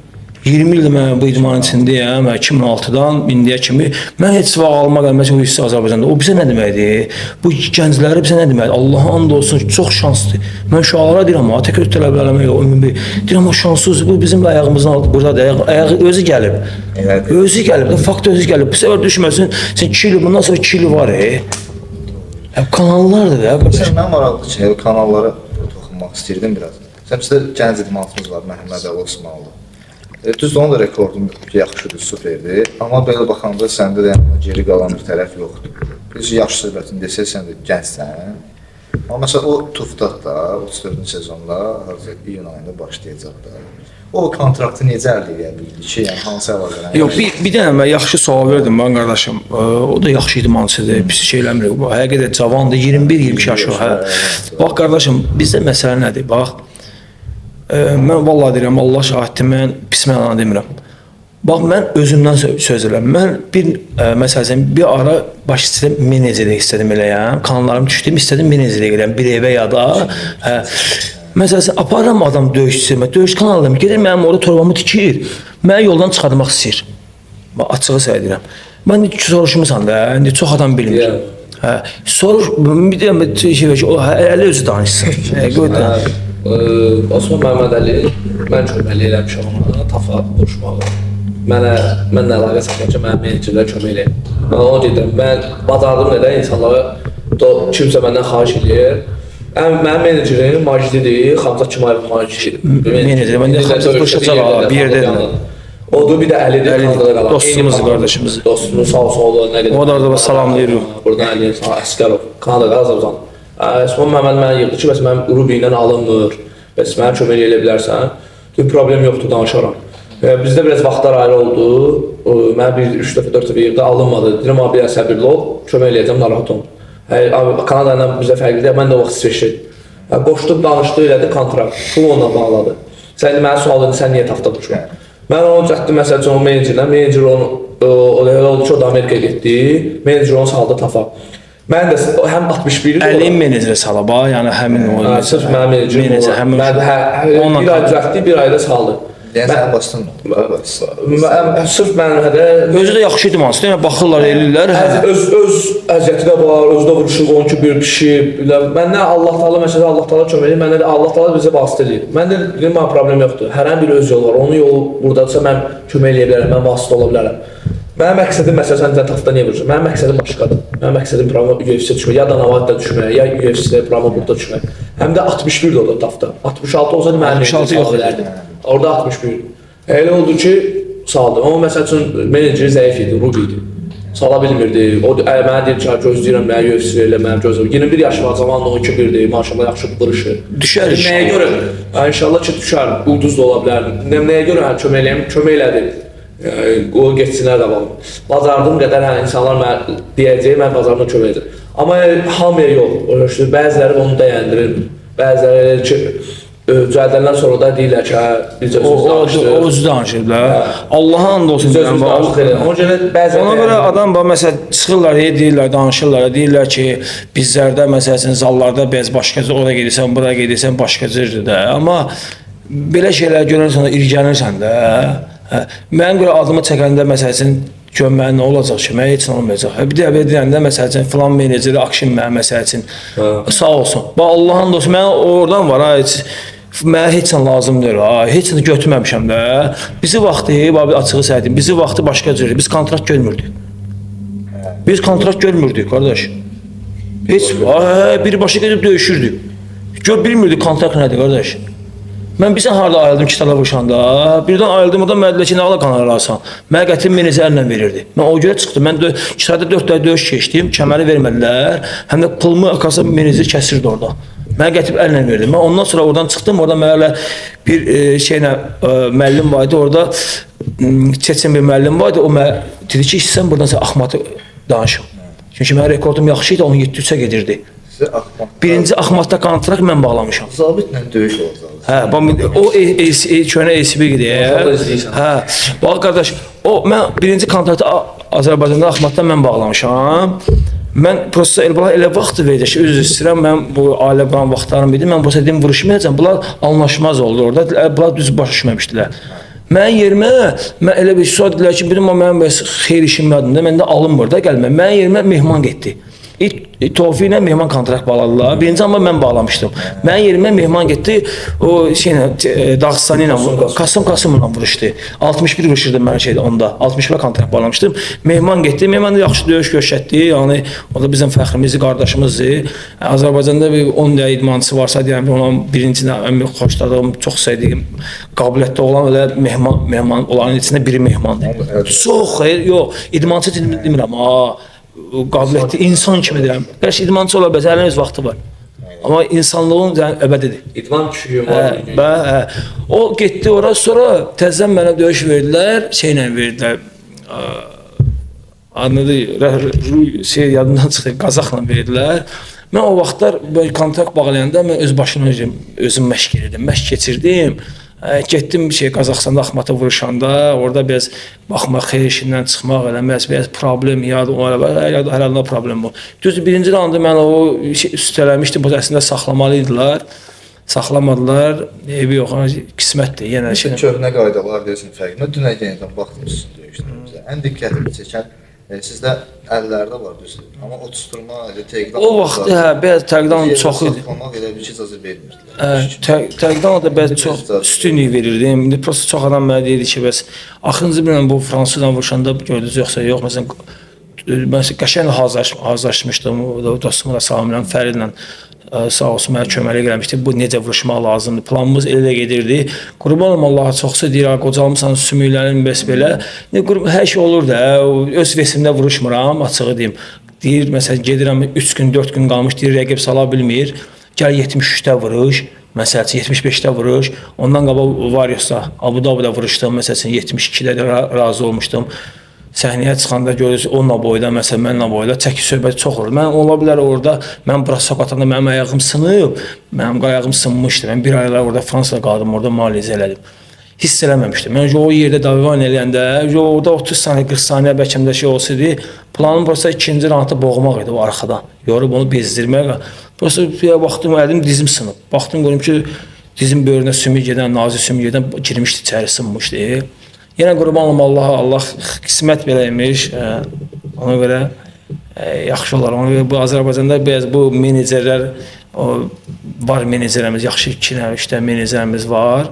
20 ildir mən bu idmanın içindəyəm, 2006-dan indiyə kimi. Mən heç vaxt ağlıma gəlməz ki, UFC Azərbaycanda. O bizə nə deməkdir? Bu gəncləri bizə nə deməkdir? Allaha and olsun, çox şanslıdır. Mən uşaqlara deyirəm, ha, tək tələb eləmək yox, ümumi. Deyirəm, o şanssız, bu bizim ayağımızın altı buradadır. Ayağı özü gəlib. Elədir. Özü gəlib, fakt özü gəlib. Bu səfər düşməsin, sən 2 il, bundan sonra 2 il var, Kanallardır da. Məsələn, mən maraqlı ki, kanallara toxunmaq istəyirdim biraz. Məsələn, bizdə gənc idmançımız var, Məhəmməd Əli Osmanlı. Düzdür, onun da rekordum yaxşıdır, superdir. Amma belə baxanda səndə də yəni geri qalan bir tərəf yoxdur. Biz yaş söhbətini desək, sən də gəncsən. Amma məsələn, o Tuftatda 34-cü sezonda hazır iyun ayında başlayacaq da. O kontraktı necə əldə edə bildi ki, yəni hansı əlaqələr? Yox, bir dənə mən yaxşı sual verdim mən qardaşım. O da yaxşı idmançıdır, pis şey eləmir. Bu həqiqətən cavandır, 21-22 yaşı var. Hə. Bax qardaşım, bizdə məsələ nədir? Bax, mən vallahi deyirəm, Allah şahiddir, mən pis mənada demirəm. Bax, mən özümdən söz eləyirəm. Mən bir məsələn, bir ara baş istədim, menecerlik istədim eləyəm. Kanallarım düşdüm, istədim menecerlik eləyəm bir evə ya da. Hə. Məsələn, aparıram adam döyüşçüsü, döyüş kanalım, gedir mənim orada torbamı tikir. Məni yoldan çıxartmaq istəyir. Bax, açığı səydirəm. Mən soruşmusan da, indi çox adam bilmir. Yeah. Hə, soruş, bir dənə şey, o Əli özü danışsın. Hə, qoy da. Osman Məmmədəli, mən köməklik eləmişəm ona, tafa vuruşmağa. Mənlə əlaqə saxlayıb ki, mənə menecerlər kömək eləyir. Mən ona gedirəm. Mən bacardım nədə insanlara, kimsə məndən xahiş eləyir. Mənim menecerim Macididir, Xamza Kimayev Macidi. Menecer, mən də Xamza qoşacaq, bir yerdədirlər. Odur, bir də Əlidir, Kanadada qalan. Dostumuzdur, qardaşımızdır. Dostumuz sağ olsun, o da nə qədər. O da orada salamlayırıq. Buradan Əliyə sağ Əsgərov, Kanadada Azərbaycan. Osman Məmməd mənə yığdı ki, bəs mənim Rubi ilə alınmır. Bəs mənə kömək eləyə bilərsən? Bir problem yoxdur, danışaram. Bizdə biraz vaxtlar ayrı oldu. Mənə bir 3 dəfə, 4 dəfə yığdı, alınmadı. Dedim, abi, biraz səbirli ol, kömək eləyəcəm, narahat olma. Kanada ilə bizə fərqlidir, mən də o vaxt İsveçdə idim. Qoşdu, danışdı, elədi kontrakt. Pul onunla bağladı. Sən indi mənə sual edin, sən niyə TAF-da vuruşmursan? Mən onu düzəltdim, məsəl üçün, o menecerlə. Menecer onu, o elə oldu ki, o da Amerikaya getdi. Menecer onu saldı TAF-a. Mən də həm 61 idi. Əlin menecerə salıb ha, yəni həmin o. Hə, sırf mənim menecerim. Menecer həmin. Mən Onunla bir ay düzəltdi, bir ayda saldı. Yəni sən bastın mı? Mən, sırf mənim hədə Özü də yaxşı idmançıdır. Yəni baxırlar, eləyirlər. Hə. öz əziyyəti də var, özü də vuruşur, 12-1 pişib. Məndə Allah Taala məsələn Allah Taala kömək eləyir, məndə də Allah Taala bizə vasitə eləyir. Məndə dedim, mənə problem yoxdur. Hərənin bir öz yolu var. Onun yolu burdadırsa mən kömək eləyə bilərəm, mən vasitə ola bilərəm. Mənim məqsədim məsələn sən TAF-da niyə vurursan? Mənim məqsədim başqadır. Mənim məqsədim promo UFC-ə düşmək, ya Dana düşmək, ya UFC-də promo burada düşmək. Həm də 61 də orada TAF-da. 66 olsaydı mənim 66 yox idi. Orada 61. Elə oldu ki, saldı. Amma məsəl üçün meneceri zəif idi, Rubi idi. Sala bilmirdi. O mənə deyir ki, gözləyirəm, mənə UFC elə mənim gözləyirəm. 21 yaşı var, zamanla 12-1-dir. Maşallah yaxşı vuruşur. Düşər inşallah. Nəyə görə? İnşallah ki, düşər. Ulduz da ola bilər. Nəyə görə hə, kömək eləyim? Kömək elədi. O getsinlər də bağlı. Bacardığım qədər hə, insanlar mənə deyəcək, mən bacardığım kömək edəcəm. Amma hamıya yox. Bəziləri onu dəyəndirir. Bəziləri elə ki, düzəldəndən sonra da deyirlər ki, hə, biz özümüz danışdıq. O özü danışır da. Allaha and olsun. Biz özümüz danışdıq elə. Ona görə bəzən ona görə adam bax məsələn çıxırlar, deyirlər, danışırlar, deyirlər ki, bizlərdə məsəl üçün zallarda bəz başqa cür ora gedirsən, bura gedirsən, başqa cürdür də. Amma belə şeylər görürsən, irgənirsən də. Hə, mən görə adımı çəkəndə məsəl üçün gör mənə nə olacaq ki, mənə heç nə olmayacaq. Hə, bir də belə deyəndə məsəl üçün filan meneceri Akşin mənə məsəl üçün sağ olsun. Bax Allahın dostu mənə oradan var ha, heç mənə heç nə lazım deyil ha, heç nə götürməmişəm də. Bizi vaxtı, bax açığı səydim, bizi vaxtı başqa cür, biz kontrakt görmürdük. Biz kontrakt görmürdük qardaş. Heç birbaşa gedib döyüşürdük. Gör bilmirdik kontrakt nədir qardaş. Mən bilsən harda ayıldım kitaba vuruşanda. Birdən ayıldım orada mənə dedilər ki, nə ala qonorar alsan. Mənə gətirib menecer əllə verirdi. Mən o görə çıxdım. Mən kitayda 4 dəfə döyüş keçdim, kəməri vermədilər. Həm də pulumu akasa menecer kəsirdi orada. Mənə gətirib əllə verdi. Mən ondan sonra oradan çıxdım. Orada mənə elə bir şeylə müəllim var idi. Orada Çeçen bir müəllim var idi. O mənə dedi ki, sən buradan sən Axmatı danışım. Çünki mənim rekordum yaxşı idi, 17-3-ə gedirdi. Birinci Axmatda kontrakt mən bağlamışam. Zabitlə döyüş olacaq. Hə, o köhnə ACB idi. Hə, bax qardaş, o mən birinci kontraktı Azərbaycanda Axmatda mən bağlamışam. Mən prosta Elbala elə vaxt verdi ki, üzr istəyirəm, mən bu ailə quran vaxtlarım idi. Mən bu dedim vuruşmayacağam. Bunlar anlaşmaz oldu orada. Bunlar düz başa düşməmişdilər. Mənim yerimə mən elə bir sual dedilər ki, bilməm mənim bəs xeyir işim yadımda, məndə alınmır da gəlmə. Mənim yerimə mehman getdi. Tofiqlə mehman kontrakt bağladılar. Birinci amma mən bağlamışdım. Mənim yerimə mehman getdi. O şeylə Dağıstani ilə Kasım Kasımla vuruşdu. 61 vuruşurdu mən şeydə onda. 61 kontrakt bağlamışdım. Mehman getdi. Mehman da yaxşı döyüş göstərdi. Yəni o da bizim fəxrimizdir, qardaşımızdır. Azərbaycanda bir 10 dənə idmançısı varsa deyirəm ki, onun birinci ən xoşladığım, çox sevdiyim, qabiliyyətli olan elə mehman onların içində biri mehmandır. Çox, yox, idmançı demirəm. Ha, qabiliyyətli insan kimi deyirəm. Bəlkə idmançı ola bilər, əlin öz vaxtı var. Amma insanlığın yəni əbədidir. İdman kişiyim var. Hə, o getdi ora, sonra təzədən mənə döyüş verdilər, şeylə verdilər. Adını şey yadımdan çıxdı, Qazaxla verdilər. Mən o vaxtlar böyle kontrakt bağlayanda mən öz başıma özüm məşq edirdim, məşq keçirdim. Getdim şey Qazaxıstanda Axmata vuruşanda, orada biraz baxmaq, xeyir işindən çıxmaq eləməz, biraz problem yadı, o hər halda problem bu. Düzdür, birinci raunda mən o şey, üstələmişdim, bu əslində saxlamalı idilər. Saxlamadılar, eybi yox, qismətdir, yenə şey. Köhnə qaydalar deyirsən fərqli. Mən dünən yenidən baxdım sizin döyüşlərinizə. Ən diqqətimi çəkən sizdə əllərdə var düzdür. Amma o tutturma, elə təqdam. O vaxt hə, bəzi təqdam çox idi. Saxlamaq elə bir icazə vermirdilər. Təqdam da bəzi çox üstünlük verirdim. İndi prosta çox adam mənə deyirdi ki, bəs axırıncı bilmirəm bu fransızla vuruşanda gördünüz yoxsa yox. Məsələn, mən qəşəng hazırlaşmışdım. Dostumu da salamlayıram, Fəridlə sağ olsun mənə köməklik eləmişdi. Bu necə vuruşmaq lazımdır. Planımız elə də gedirdi. Qurban olum Allaha, çoxsu deyir, qocalmısan, sümüklərin bəs belə. Hər şey olur da. Öz vesimdə vuruşmuram, açığı deyim. Deyir, məsələn, gedirəm 3 gün, 4 gün qalmış, deyir, rəqib sala bilmir. Gəl 73-də vuruş. Məsəl üçün 75-də vuruş, ondan qabaq Warriorsda, Abu Dhabidə vuruşdum, məsəl üçün 72-də də razı olmuşdum. Səhnəyə çıxanda görürsüz onunla boyda, məsələn mənlə boyda çəki söhbət çox olur. Mən ola bilər orada mən brasok atanda mənim ayağım sınıb, mənim ayağım sınmışdı. Mən bir aylar orada Fransada qaldım, orada müalicə elədim. Hiss eləməmişdim. Mən o yerdə davivan eləyəndə, orada 30 saniyə, 40 saniyə bəlkə də şey olsaydı, planım prosta ikinci raundu boğmaq idi o arxadan. Yorub onu bezdirmək. Prosta bir baxdım, əlim dizim sınıb. Baxdım görüm ki, dizim böyrünə sümük gedən, nazik sümük gedən girmişdi içəri, sınmışdı. Yenə qurban olum Allaha, Allah qismət belə imiş. Ona görə yaxşı olar. Ona görə bu Azərbaycanda biraz bu menecerlər o var, menecerlərimiz yaxşı, 2 dənə, 3 dənə menecerimiz var.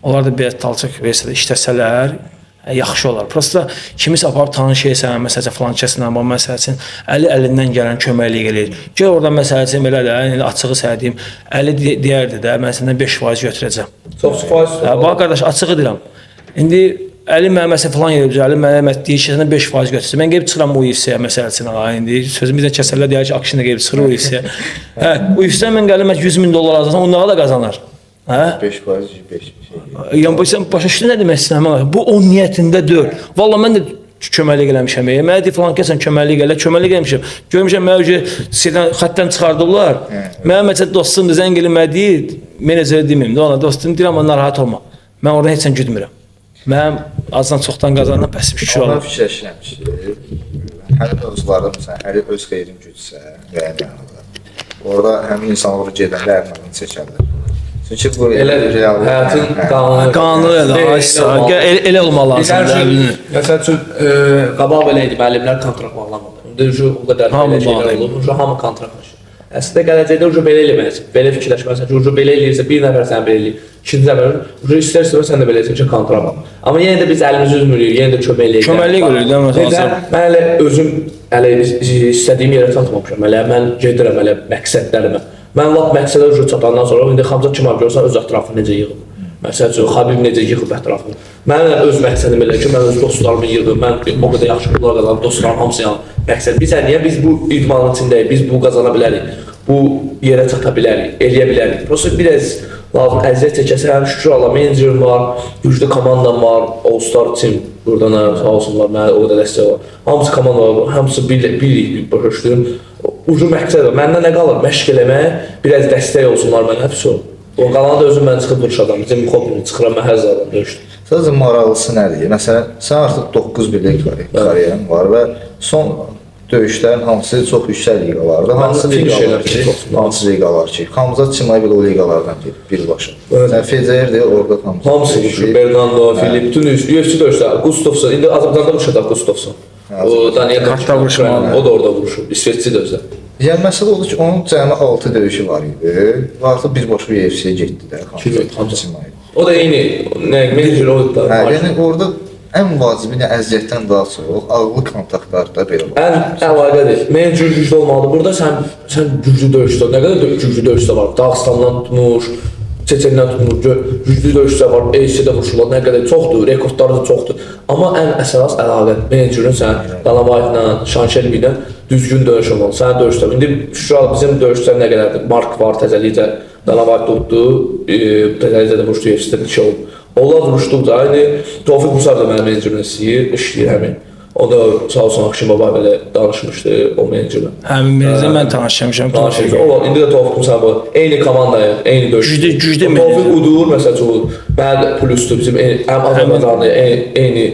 Onlar da biraz talçaq versə də işləsələr yaxşı olar. Prosta kimisə aparıb tanış etsən, məsəl üçün filan kəslə, amma məsəl üçün əli əlindən gələn köməklik eləyir. Gəl orada məsəl üçün belə də, yəni açığı sənə deyim, əli deyərdi də, mən səndən 5% götürəcəm. Çox faiz. Hə, bax qardaş, açığı deyirəm. İndi Əli mənə məsələn filan yerə Əli mənə deyir ki, səndən 5% götürsün. Mən gəlib çıxıram UFC-yə məsəl üçün, ha, indi sözümü də kəsərlər, deyər ki, Akşin də gəlib çıxır UFC-yə. Hə, UFC-dən mən gəlim 100 min dollar alsam, o nə qədər qazanar? Hə? 5% 5 şey. Yəni bu sən başa düşdün nə demək istəyirəm? Bu o niyyətində deyil. Vallah mən də köməklik eləmişəm. Mənə deyir filan kəsən köməklik elə, köməklik eləmişəm. Görmüşəm mənə ki, şeydən xəttdən çıxardıblar. Mənim məsələn dostumdur, zəng eləyir mənə deyir, menecerə deməyim də ona dostum deyir, amma narahat olma. Mən oradan heç nə güdmürəm. Mənim azdan çoxdan qazandım, bəs şükür Ondan Allah. fikirləşirəm ki, həmin mövzularda məsələn, əli öz xeyrin gücsə və ya orada həmin insanlar gedəndə əlin adını çəkərlər. Çünki bu Elədir. real Həyatın qanunu. Qanunu elə, aysa, elə olmalı lazımdır. Məsəl üçün, qabaq belə idi, müəllimlər kontrakt bağlamırdı. İndi o qədər Hamı belə şeylər bağlayır. olub, hamı kontraktlaşır. Əslində gələcəkdə ucu belə eləməlisən, belə fikirləşməlisən ki, ucu belə eləyirsə bir nəfər səni belə eləyir, ikinci nəfər ucu istər-istəməz sən də belə eləyirsən ki, kontrakt bağla. Amma yenə də biz əlimizi üzmürük, yenə də kömək eləyirik. Köməklik eləyirik, də, məsələn, Necə? Mən elə özüm hələ istədiyim yerə çatmamışam. Hələ mən gedirəm hələ məqsədlərimə. Mən lap məqsədə ucu çatandan sonra indi Xamzat Chimaev görsən öz ətrafını necə yığıb. Məsəl üçün Xabib necə yığıb ətrafını. Mənim öz məqsədim elə ki, mən öz dostlarımı yığdım. Mən o qədər yaxşı pullar qazandım, dostlarım hamısı yəni məqsəd. Biz niyə biz bu idmanın içindəyik, biz bu qazana bilərik, bu yerə çata bilərik, eləyə bilərik. Prosta biraz lazım əziyyət çəkəsən, şükür Allah menecerim var, güclü komandam var, All Star Team buradan sağ olsunlar, mənə o qədər dəstək var. Hamısı komanda var, hamısı birlik başa düşdüm. Ucu məqsəd var. Məndən nə qalır? Məşq eləmək, biraz dəstək olsunlar mənə, hepsi o. O qalanı da özüm mən çıxıb vuruşacam. Bizim hobbimi çıxıram, mən hər zaman döyüşdüm. Sadəcə maraqlısı nədir? Məsələn, sən artıq 9 birlik karyerin var və son döyüşlərin hamısı çox yüksək liqalarda. Hansı liqalar ki? Hansı liqalar ki? Xamzat Chimaev o liqalardan gedib birbaşa. Sən Federer orada Xamzat. Hamısı vuruşur. Bernardo, Filip, bütün UFC döyüşlər. Gustafsson, indi Azərbaycanda vuruşacaq Gustafsson. O Daniel Kartda vuruşmalı. O da orada vuruşur. İsveçli də özü. Yəni məsələ odur ki, onun cəmi 6 döyüşü var idi. Və artıq birbaşa UFC-yə getdi də Xamzat Chimaev. O da eyni, nə menecer o da. Hə, yəni orada ən vacibi nə əziyyətdən daha çox ağıllı kontaktlar da belə olur. Ən əlaqədir. Menecer güclü olmalıdır. Burada sən güclü döyüşçü, nə qədər güclü döyüşçü var. Dağıstandan tutmuş, Çeçendən tutmuş, güclü döyüşçü var. EC-də vuruşurlar, nə qədər çoxdur, rekordları da çoxdur. Amma ən əsas əlaqə menecerin sən Dana White-la, Sean Shelby-ilə düzgün döyüş olmalı. Sənə döyüşlər. İndi şükür bizim döyüşçülər nə qədərdir? Mark var təzəlikcə, Dana White tutdu, təzəlikcə də vuruşdu, UFC-də şey olub. Onlar vuruşduqca, indi Tofiq Musayev da mənim menecerimlə işləyir həmin. O da sağ olsun Akşin baba belə danışmışdı o menecerlə. Həmin menecerlə mən tanışmışam. Danışmışdı. O indi də Tofiq Musayev eyni komandayıq, eyni döyüş. Güclü menecer. Tofiq udur məsəl üçün. Mənə plusdur bizim həm Azərbaycanlı eyni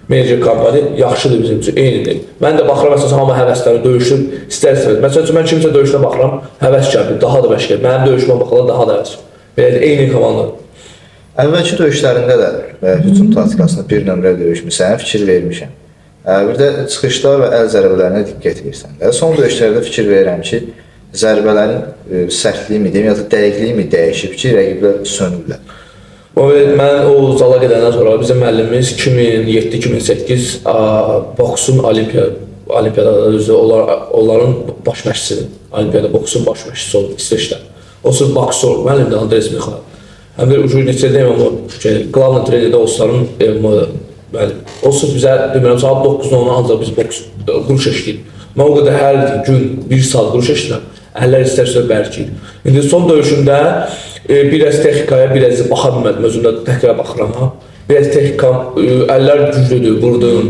menecer kampaniya yaxşıdır bizim üçün, eynidir. Mən də baxıram məsələn hamı həvəslənir, döyüşür, istər-istəməz. Məsəl üçün mən kimsə döyüşünə baxıram, həvəs gəlir, daha da bəş gəlir. Mənim döyüşümə baxanda daha da həvəs. Belə eyni komanda. Əvvəlki döyüşlərində də hücum taktikasında bir nömrə döyüşmüsən, fikir vermişəm. Bir də çıxışlar və əl zərbələrinə diqqət edirsən də. Son döyüşlərdə fikir verirəm ki, zərbələrin sərtliyi mi deyim, ya da dəqiqliyi mi dəyişib ki, rəqiblər sönürlər. Mən o zala gedəndən sonra bizim müəllimimiz 2007-2008 boksun olimpiyada özü onların baş məşqçisidir. Olimpiyada boksun baş məşqçisi olub İsveçdə. O sırf boksor, müəllim də Andres Mixail. Həm də ucu neçə deyim, amma qlavna trenerdə All-Star'ın müəllim. O sırf bizə demirəm, saat 9-dan 10-a ancaq biz boks quruş işləyik. Mən o qədər hər gün 1 saat quruş işləyirəm. Əllər istər-istəməz bərkiyir. İndi son döyüşümdə biraz texnikaya, biraz baxa bilmədim. Özümdə təkrar baxıram ha. Biraz texnikam, əllər güclüdür, vurdum,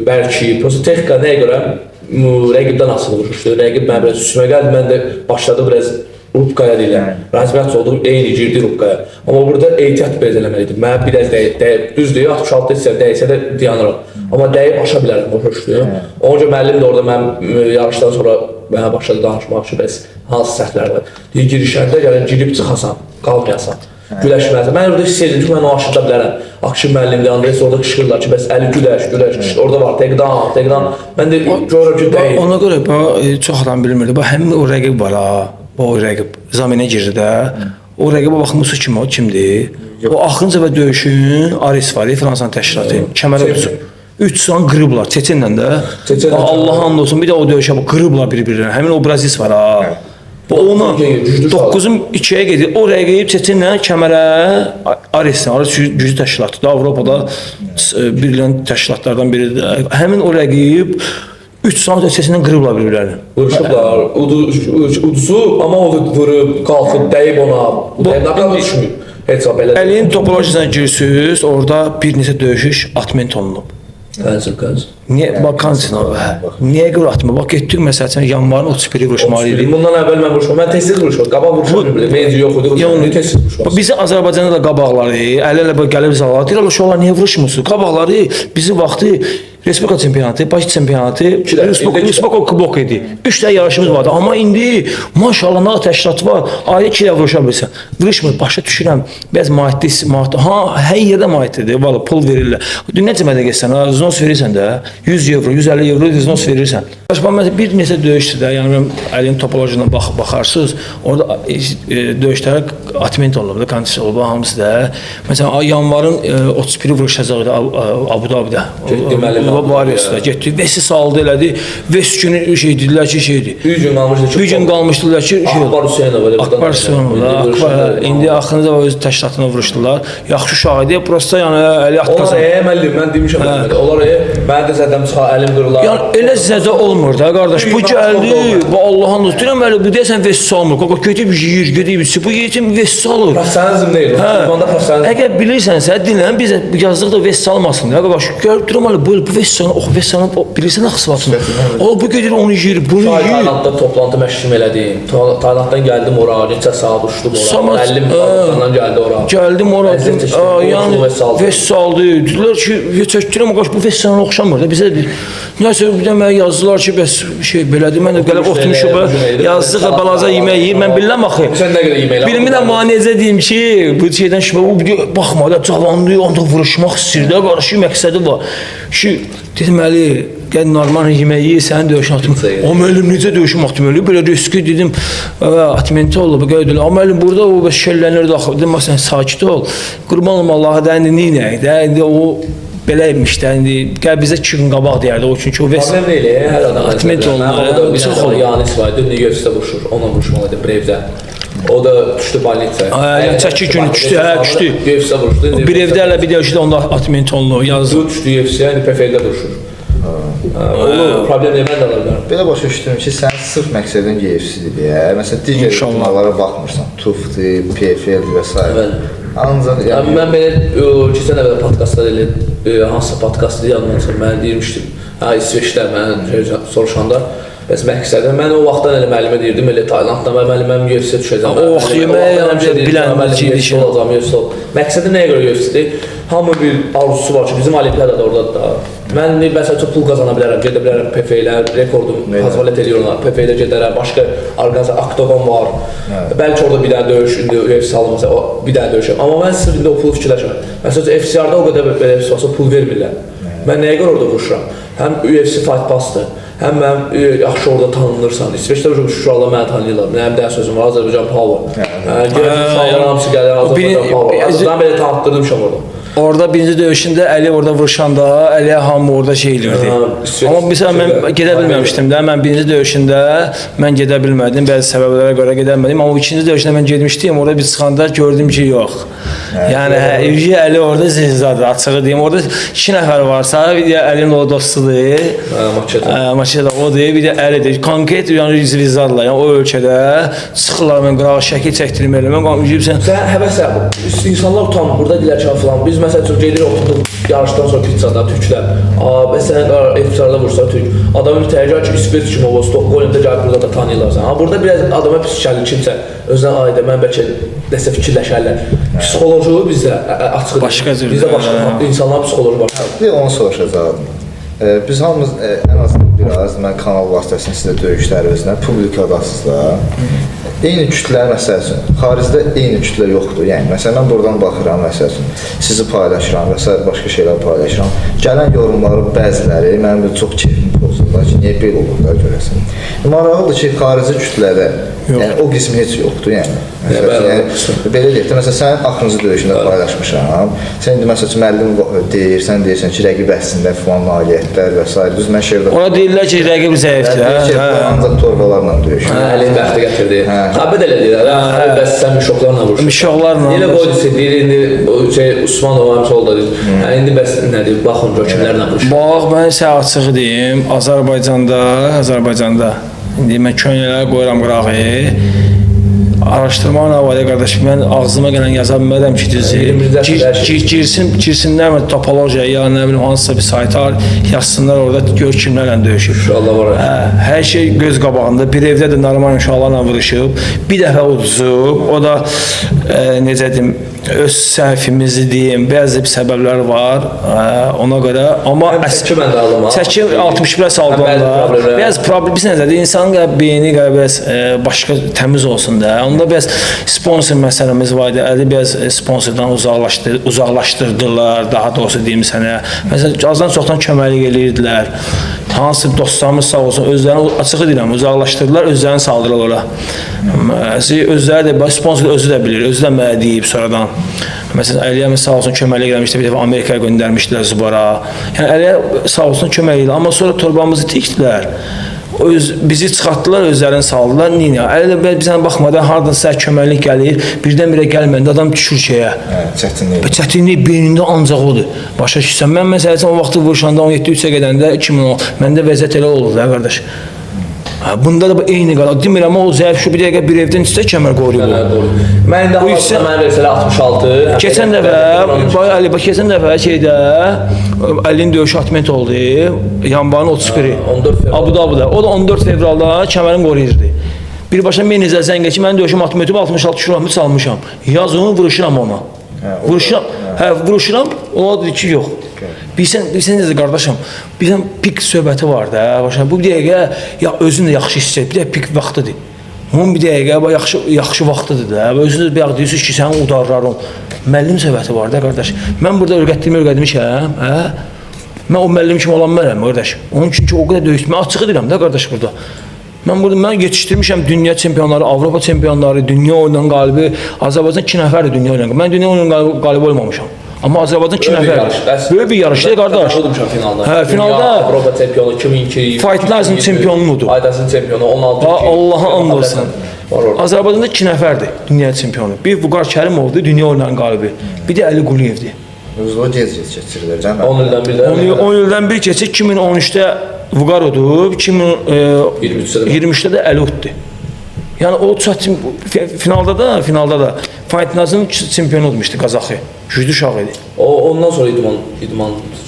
bərkiyib. Prosta texnika nəyə görə? Rəqibdən asılı vuruşdu. Rəqib mənə biraz üstümə gəldi, mən də başladı biraz rubkaya deyirlər. Razmət oldu, eyni girdi rubkaya. Amma burada ehtiyat biraz eləməliydim. Mənə biraz düzdür, 66 hissə dəysə də dayanıram. Amma dəyib aşa bilərəm, başa düşdüm. Ona görə müəllim də orada mənim yarışdan sonra mənə başladı danışmaq ki, bəs hansı səhvlər var. Deyir, girişəndə gəlin girib çıxasan, qalmayasan, güləşməlisən. Mən orada hiss edirdim ki, mən onu aşıda bilərəm. Akşin müəllim də, Andres orada qışqırırlar ki, bəs əli güləş, güləş, orada var, təqdan, təqdan. Mən də görürəm ki, dəyib. Ona görə çox adam bilmirdi. Bax, həmin o rəqib var ha. O rəqib zaminə girdi də. O rəqibə baxmısınız kim o, kimdir? O axırıncı və döyüşün Ares var, Fransanın təşkilatı. Kəmərə uçub. 3 san qırıblar Çeçenlə də. Allah and olsun, bir də o döyüşə bax, qırıblar bir-birinə. Həmin o Brazil var ha. Bu ona 9-un 2-yə gedir. O rəqib Çeçenlə kəmərə Areslə, Ares güclü təşkilatdır. Avropada birilən təşkilatlardan biridir. Həmin o rəqib 3 saat ötəsindən qırıblar bir-birlərini. Vuruşublar, uduzu, amma o vurub, qalxıb, dəyib ona. Dəyib, düşməyib. Heç vaxt belə. Əlin topolojisine girirsiniz, orada bir neçə döyüşüş atment olunub. Cancel, cancel. Niyə? Bax, cancel olub. Niyə görə atma? Bax, getdik məsəl üçün yanvarın 31-i vuruşmalı idi. Bundan əvvəl mən vuruşmadım. Mən tez-tez vuruşmadım. Qabaq vuruşmadım. Menci yox idi. Yəni tez-tez vuruşmadım. Bizi Azərbaycanda da qabaqları, əl-ələ gəlib zala. Deyirlər, uşaqlar niyə vuruşmursunuz? Qabaqları bizi vaxtı Respublika çempionatı, Bakı çempionatı, Respublika kubok idi. 3 dənə yarışımız vardı. Amma indi maşallah nə təşkilat var. Ayda 2 dəfə vuruşa bilirsən. Vuruşmur, başa düşürəm. Bəzi maddi, ha, hər yerdə maddidir. Vallahi pul verirlər. Necə mədə getsən, ha, vznos verirsən də 100 evro, 150 evro vznos verirsən. Başqa məsələn bir neçə döyüşdür də, yəni əlin topolojisine baxarsınız, orada döyüşlərə atment olub da, kondisiya olub hamısı da. Məsələn yanvarın 31-i vuruşacaq idi Abu Dabidə. Variyosda getdi, Vesi saldı elədi. Ves günü şey dedilər ki, şeydi. Bir gün qalmışdı ki. Bir gün qalmışdılar ki, şey. Akbar Hüseynov elə. Akbar Hüseynov. İndi axırıncı öz təşkilatına vuruşdular. Yaxşı uşaq idi. Prosta yəni əli atqazan. Onlar müəllim, mən demişəm müəllimə. Onlar mənə də zədəm çıxar, əlim qırılar. Yəni elə zədə olmur da qardaş. Bu gəldi, bu Allahın dostu. Deyirəm müəllim, bu deyəsən ves salmır. Qoqa gedib yeyir, gedib içir. Bu yetim ves salır. Professionalizm deyil. Idmanda professionalizm. Əgər bilirsənsə, dinlən bizə yazdıq da ves salmasın. Ya qardaş, gəl durum hələ bu ves salır, ox ves salır, bilirsən axı. O bu gedir onu yeyir, bunu yeyir. Taylandda toplantı məşqim elədim. Taylanddan gəldim ora, neçə saat uçdum ora. Müəllim Taylanddan gəldi ora. Gəldim ora. Yəni ves saldı. Dedilər ki, çəkdirəm qardaş, bu ves salana oxşamır da bizə. Nəsə bir də mənə yazdılar ki, bəs şey belədir. Mən də gəlib oturmuşum, yazdıq balaca yemək yeyir. Mən bilirəm axı. Sən nə qədər yemək Bilmirəm amma necə deyim ki, bu şeydən şübhə bu baxma da cavanlıq, onda vuruşmaq istəyir də, qardaşı məqsədi var. Ki dedim Əli, gəl normal yemək ye, sənin döyüşün atım. O müəllim necə döyüşüm atım elə belə riski dedim. Atmenti oldu, bu qeyd elə. Amma müəllim burada o bəs şellənirdi axı. Dedim sən sakit ol. Qurban olum Allaha da indi neynəyək də. İndi o belə imiş də indi gəl bizə 2 gün qabaq deyərdi o çünki o Problem deyil, hər adam atment oldu. Çox oldu. Yanis var idi, UFC-də vuruşur. Onunla vuruşmalı idi Brave-də. O da düşdü bolnitsaya. Yəni çəki günü düşdü, hə, düşdü. UFC-də vuruşdu. Bir evdə hələ bir döyüşdə onda atment oldu, yazdı. Düşdü UFC-yə, indi PFL-də vuruşur. Olur, problem deyil, mən də ala bilərəm. Belə başa düşdüm ki, sən sırf məqsədin UFC-dir deyə. Məsələn, digər idmanlara baxmırsan. TUF-dir, PFL-dir və s. Ancaq yəni mən belə keçən dəfə podkastda elə hansısa podkastda yadımdan çıxır, mən deyirmişdim. Hə, İsveçdə mən soruşanda bəs məqsədim, mən o vaxtdan elə müəllimə deyirdim, elə Taylandda mən müəllim mən UFC-yə düşəcəm. O vaxt yemək bilən ki, olacağam, UFC ol. Məqsədim nəyə görə UFC-dir? Hamı bir arzusu var ki, bizim olimpiyada da oradadır da. Mən məsəl üçün pul qazana bilərəm, gedə bilərəm PFL-ə, rekordum pozvalet eləyir ona, PFL-ə gedərəm, başqa orqanizasiya Oktagon var. Bəlkə orada bir dənə döyüş, indi UFC alınmasa bir dənə döyüşəm. Amma mən sırf indi o pulu fikirləşmirəm. Məsəl üçün FCR-da o qədər belə olsa pul vermirlər. Mən nəyə görə orada vuruşuram? Həm UFC Fight Pass-dır, həm mənim yaxşı orada tanınırsan. İsveçdə uşaqlar məni tanıyırlar. Mənim bir dənə sözüm var, Azərbaycan Power. Gələn uşaqlar hamısı gəlir Azərbaycan Power. Azərbaycan belə tanıtdırmışam orada. Orada birinci döyüşündə Əli orada vuruşanda, Əliyə hamı orada şey elirdi. Amma məsələn mən gedə bilməmişdim də. Mən birinci döyüşündə mən gedə bilmədim. Bəzi səbəblərə görə gedə bilmədim. Amma ikinci döyüşündə mən getmişdim. Orada bir çıxanda gördüm ki, yox. Yəni hə, Əli orada zizdadır, açığı deyim. Orada 2 nəfər varsa, bir də Əlinin o dostudur. Maçeta. Maçeta odur, bir də Əlidir. Konkret yəni zvizdadırlar. Yəni o ölkədə çıxırlar mən qırağa şəkil çəkdirmə elə. Mən sən Sən həvəs insanlar utanmır. Burada deyirlər ki, filan. Biz məsəl üçün gedirik oturuq yarışdan sonra pizzada türklər. Məsələn efsarda vursa türk. Adamı bir təyəcək ki, İsveç kimi o Stockholmda gəlib burada da tanıyırlar səni. Ha burada biraz adama pis gəlir kimsə özünə aid mən bəlkə nəsə fikirləşərlər. Psixoloji bizdə açıq. Başqa cürdür. Bizdə başqa insanların psixoloji başqa. Bir onu soruşacaqdım. Biz hamımız ən azından biraz mən kanal vasitəsilə sizə döyüşlər özünə publikadasınız da. Eyni kütlə məsəl üçün, xaricdə eyni kütlə yoxdur. Yəni məsələn mən buradan baxıram məsəl üçün, sizi paylaşıram və sair başqa şeylər paylaşıram. Gələn yorumların bəziləri mənim çox keyfimi pozurlar ki, niyə belə olur da görəsən. Maraqlıdır ki, xarici kütlədə yəni o qismi heç yoxdur yəni. Məsəl üçün, yəni belə deyək də, məsələn sənin axırıncı döyüşündə paylaşmışam. Sən indi məsəl üçün müəllim deyir, sən deyirsən ki, rəqib əslində filan nailiyyətlər və sair. Düz mən şeydə Ona deyirlər ki, rəqib zəifdir. Deyir ki, ancaq torbalarla döyüşür. Əlin bəxti gətirdi. Xəbər elə deyirlər. Hə, bəs sən mişoqlarla vuruşursan. Mişoqlarla. Elə qoydu deyir indi o şey Usmanov həmsə oldu deyir. Hə indi bəs nədir? Baxın gör kimlərlə vuruşur. Bax, mən sizə açıq deyim, Azərbaycanda indi mən köynələri qoyuram qırağı. Araşdırma nə var ya qardaş, mən ağzıma gələn yaza bilmərəm ki, düzü. Girsinlər topologiya ya nə bilim hansısa bir sayta yazsınlar orada gör kimlərlə döyüşüb. İnşallah var. Hə, hər şey göz qabağında. Bir evdə də normal uşaqlarla vuruşub, bir dəfə uduzub, o da necə deyim, öz səhvimizi deyim, bəzi səbəblər var ona görə, amma çəki mən də aldım. Çəki 61-ə saldı onlar. Bəzi problem biz necədir? İnsanın beyni biraz başqa təmiz olsun da. Onda biraz sponsor məsələmiz var idi. Əli biraz sponsordan uzaqlaşdırdılar, daha doğrusu deyim sənə. Məsələn, azdan çoxdan köməklik eləyirdilər. Hansı dostlarımız sağ olsun, özlərini açığı deyirəm, uzaqlaşdırdılar, özlərini saldılar ora. Özləri də, sponsor özü də bilir, özü də mənə deyib sonradan. Məsələn, Əliyə sağ olsun köməklik eləmişdi, bir dəfə Amerikaya göndərmişdilər Zubara. Yəni Əliyə sağ olsun kömək elədi, amma sonra torbamızı tikdilər. Bizi çıxartdılar, özlərini saldılar. Niyə? Əli də bizə baxmadan hardansa köməklik gəlir, birdən-birə gəlməndə adam düşür şeyə. Çətinlik. Çətinlik beynində ancaq odur. Başa düşürsən. Mən məsəl üçün o vaxtı vuruşanda 17-3-ə gedəndə 2010 məndə vəziyyət elə olurdu da qardaş. Bunda da eyni qala. Demirəm o zəif şu bir dəqiqə bir evdən üstə kəmər qoruyub. Mən indi hal-hazırda mənə versələr 66. Keçən dəfə, Əli, bax keçən dəfə şeydə Əlinin döyüşü atment oldu. Yanvarın 31-i. 14 fevral. Abu Dabi'də. O da 14 fevralda kəmərini qoruyurdu. Birbaşa menecər zəng etdi ki, mənim döyüşüm atment olub 66 kiloqramı salmışam. Yazın, vuruşuram ona. Vuruşuram. Hə, vuruşuram. O dedi ki, yox. Bilsən necə qardaşım, bilsən pik söhbəti var da, başa. Bu bir dəqiqə ya özün də yaxşı hiss et, bir dəqiqə pik vaxtıdır. Onun bir dəqiqə yaxşı vaxtıdır da. Özünüz bir deyirsiniz ki, sənin udarların. Müəllim söhbəti var da qardaş. Mən burada öyrətdiyimi öyrətmişəm, hə? Mən o müəllim kimi olan mənəm qardaş. Onun üçün ki, o qədər döyüşdüm. Mən açığı deyirəm də qardaş burada. Mən burada mən yetişdirmişəm dünya çempionları, Avropa çempionları, dünya oyunlarının qalibi. Azərbaycan 2 nəfərdir dünya oyunlarının. Mən dünya oyunlarının qalibi olmamışam. Amma Azərbaycan 2 nəfərdir. Böyük bir yarışdır qardaş. Udmuşam finalda. Hə, finalda Dünya Avropa çempionu 2002. Fight Nights-ın çempionu udur. Fight çempionu 16. Allaha and olsun. Azərbaycanda 2 nəfərdir dünya çempionu. Bir Vüqar Kərimovdur, dünya oyunlarının qalibi. Bir də Əli Quliyevdir. O gec-gec keçirilir, cəmi? 10 ildən bir də. 10 ildən bir keçir. 2013-də Vüqar udub, 2023-də də Əli uddu. Yəni o finalda da Fight Nights-ın çempionu olmuşdu Qazaxı. Güclü uşaq idi. O ondan sonra idman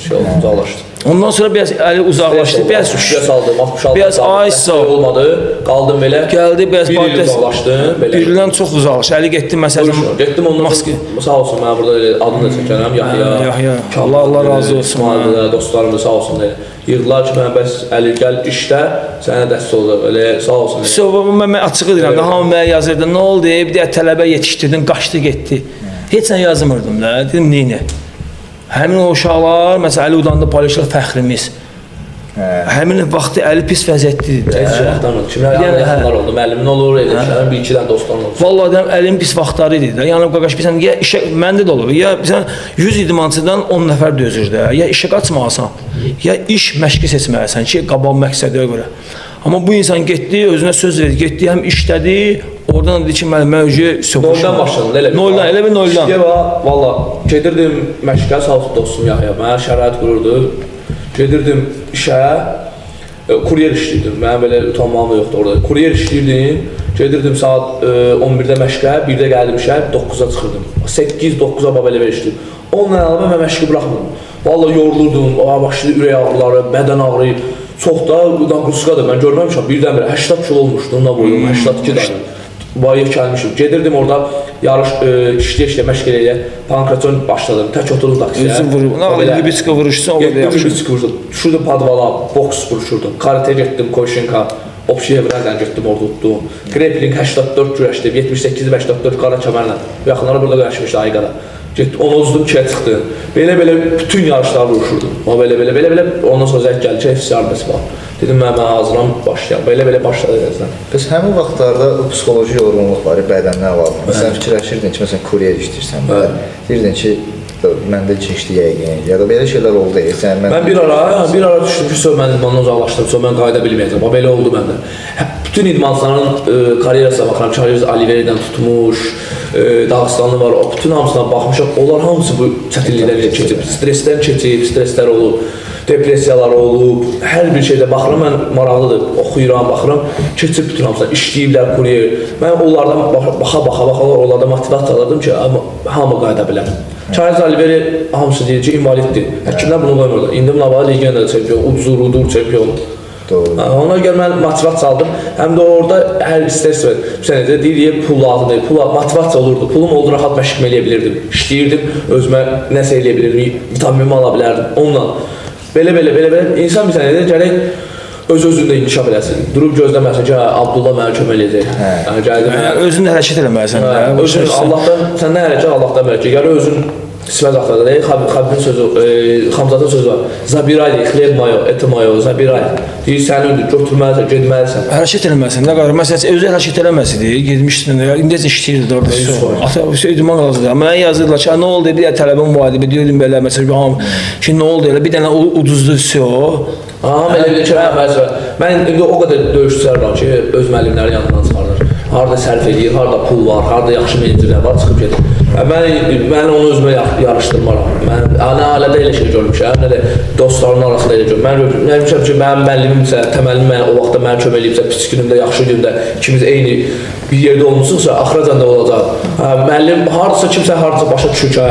şey oldu, uzaqlaşdı. Ondan sonra biraz Əli uzaqlaşdı, biraz şüşə saldım, 66. Biraz ay olmadı. Qaldım belə. Gəldi biraz bir il uzaqlaşdım belə. Bir ildən çox uzaqlaşdı. Əli getdi məsələn. Getdim ondan sonra sağ olsun mən burada elə adını da çəkərəm Yahya. Yahya. Allah razı olsun. Dostlarım da sağ olsun elə. Yığdılar ki, mən bəs Əli gəl işlə, sənə dəstək olacaq. Elə sağ olsun. Sonra mən açıq edirəm də, hamı mənə yazırdı. Nə oldu? Bir də tələbə yetişdirdin, qaçdı getdi. Heç nə yazmırdım da. Dedim, neynə? Həmin o uşaqlar, məsələn, Əli udandı paylaşırlar fəxrimiz. Həmin vaxtı əli pis vəziyyətdə idi. Heç vaxtdan oldu. Kimlər Yəni, yaxınlar oldu, müəllimin olur, eləcələrinin bir iki dənə dostların olur. Vallahi deyirəm, əlim pis vaxtları idi də. Yəni qaqaş bilirsən, ya işə məndə də olub. Ya sən 100 idmançıdan 10 nəfər dözür də. Ya işə qaçmalısan, ya iş məşqi seçməlisən ki, qabaq məqsədə görə. Amma bu insan getdi, özünə söz verdi, getdi, həm işlədi, oradan dedi ki, mən özü Noldan başladım elə bir. Noldan, elə bir noldan. İşdə valla gedirdim məşqə, sağ olsun dostum Yahya mənə şərait qururdu. Gedirdim işə, kuryer işləyirdim. Mənim belə utanmağım da yoxdur orada. Kuryer işləyirdim. Gedirdim saat 11-də məşqə, 1-də gəldim işə, 9-a çıxırdım. 8-9-a bax belə işləyirdim. Onunla əlavə mən məşqi buraxmırdım. Valla yorulurdum, başladı ürək ağrıları, bədən ağrı. Çox da naqruskadır. Mən görməmişəm birdən-birə 80 kilo olmuşdum, nə boyum 82 dənə. Bayır gəlmişim. Gedirdim orada yarış işləyə məşq eləyə pankration başladım. Tək oturdum taksiyə. Özün vurur. Nə qədər Lübitska vuruşsa o qədər yaxşı. Lübitska vuruşdum. Düşürdüm podvala, boks vuruşurdum. Karate getdim, Koşinka. Obşiyə Evrəzən getdim orada utdum. Grappling 84 güləşdim, 78-84 qara kəmərlə. Bu yaxınlara burada güləşmişdi Ayqada. Getdim, onu uzdum, 2-yə çıxdım. Belə-belə bütün yarışları vuruşurdum. O belə-belə ondan sonra zəng gəldi ki, FC arməsi var. Dedim mən hazıram, başlayam. Belə-belə başladı əzdən. Bəs həmin vaxtlarda o psixoloji yorğunluq var, bədəndən əlavə. Məsələn, fikirləşirdin ki, məsələn, kuryer işləyirsən. Deyirdin ki, məndə keçdi yəqin, ya da belə şeylər oldu. Sən mən bir ara düşdüm ki, sonra mən idmandan uzaqlaşdım, sonra mən qayıda bilməyəcəm. Bax belə oldu məndə. Bütün idmançıların karyerasına baxıram, Charles Oliveira'dan tutmuş, Dağıstanlı var, o bütün hamısına baxmışam. Onlar hamısı bu çətinliklərdən keçib, stressdən keçib, stresslər olub, depressiyalar olub. Hər bir şeydə baxıram, mən maraqlıdır, oxuyuram, baxıram, keçib bütün hamısına, işləyiblər kuryer. Mən onlardan baxa-baxa, onlardan motivasiya alırdım ki, hamı qayıda bilər. Charles Oliveira hamısı deyir ki, invaliddir. Həkimlər bunu qoymurlar. İndi buna bağlı legenda çempion, udzur, udur çempion. Doğru. Ona görə mən motivasiya aldım. Həm də orada hər istər sən necə deyir, pul lazım deyil. Pul motivasiya olurdu. Pulum oldu, rahat məşq eləyə bilirdim. İşləyirdim, özümə nəsə eləyə bilirdim, vitaminimi ala bilərdim. Onunla belə insan bir sənə gərək öz-özündə inkişaf eləsin. Durub gözləməsin ki, Abdullah mənə kömək eləyəcək. Yəni gəldi mənə. Özün də hərəkət eləməlisən də. Özün Allahdan, səndən hərəkət, Allahdan bərəkət. Gərək özün sifət axtarır. Xabibin sözü, Xamzatın sözü var. Zabiray, xleb mayo, et mayo, zabiray. Deyir, sənindir, götürməlisən, getməlisən. Hərəkət eləməlisən, nə qədər. Məsələn, özü hərəkət eləməsəydi, getmişdin, indi necə işləyirdi orada. Ata, idman qalacaq. Mənə yazırdılar ki, nə oldu, bir dənə tələbim var idi, deyirdim belə, məsələn, ki, nə oldu elə, bir dənə uduzdu, Aha, belə bir ki, mən indi o qədər döyüşçülər var ki, öz müəllimləri yanından çıxardır. Harada sərf eləyir, harada pul var, harada yaxşı menecerlər var, çıxıb gedir. Mən onu özümə yarışdırmaram. Mən nə ailədə elə şey görmüşəm, nə də dostlarımın arasında elə görmüşəm. Mən görmüşəm ki, mənim müəllimimsə, təməllim mənə o vaxtda mənə kömək eləyibsə, pis günümdə, yaxşı günümdə ikimiz eyni bir yerdə olmuşuqsa, axıracan da olacaq. Müəllim hardasa kimsə hardasa başa düşür ki,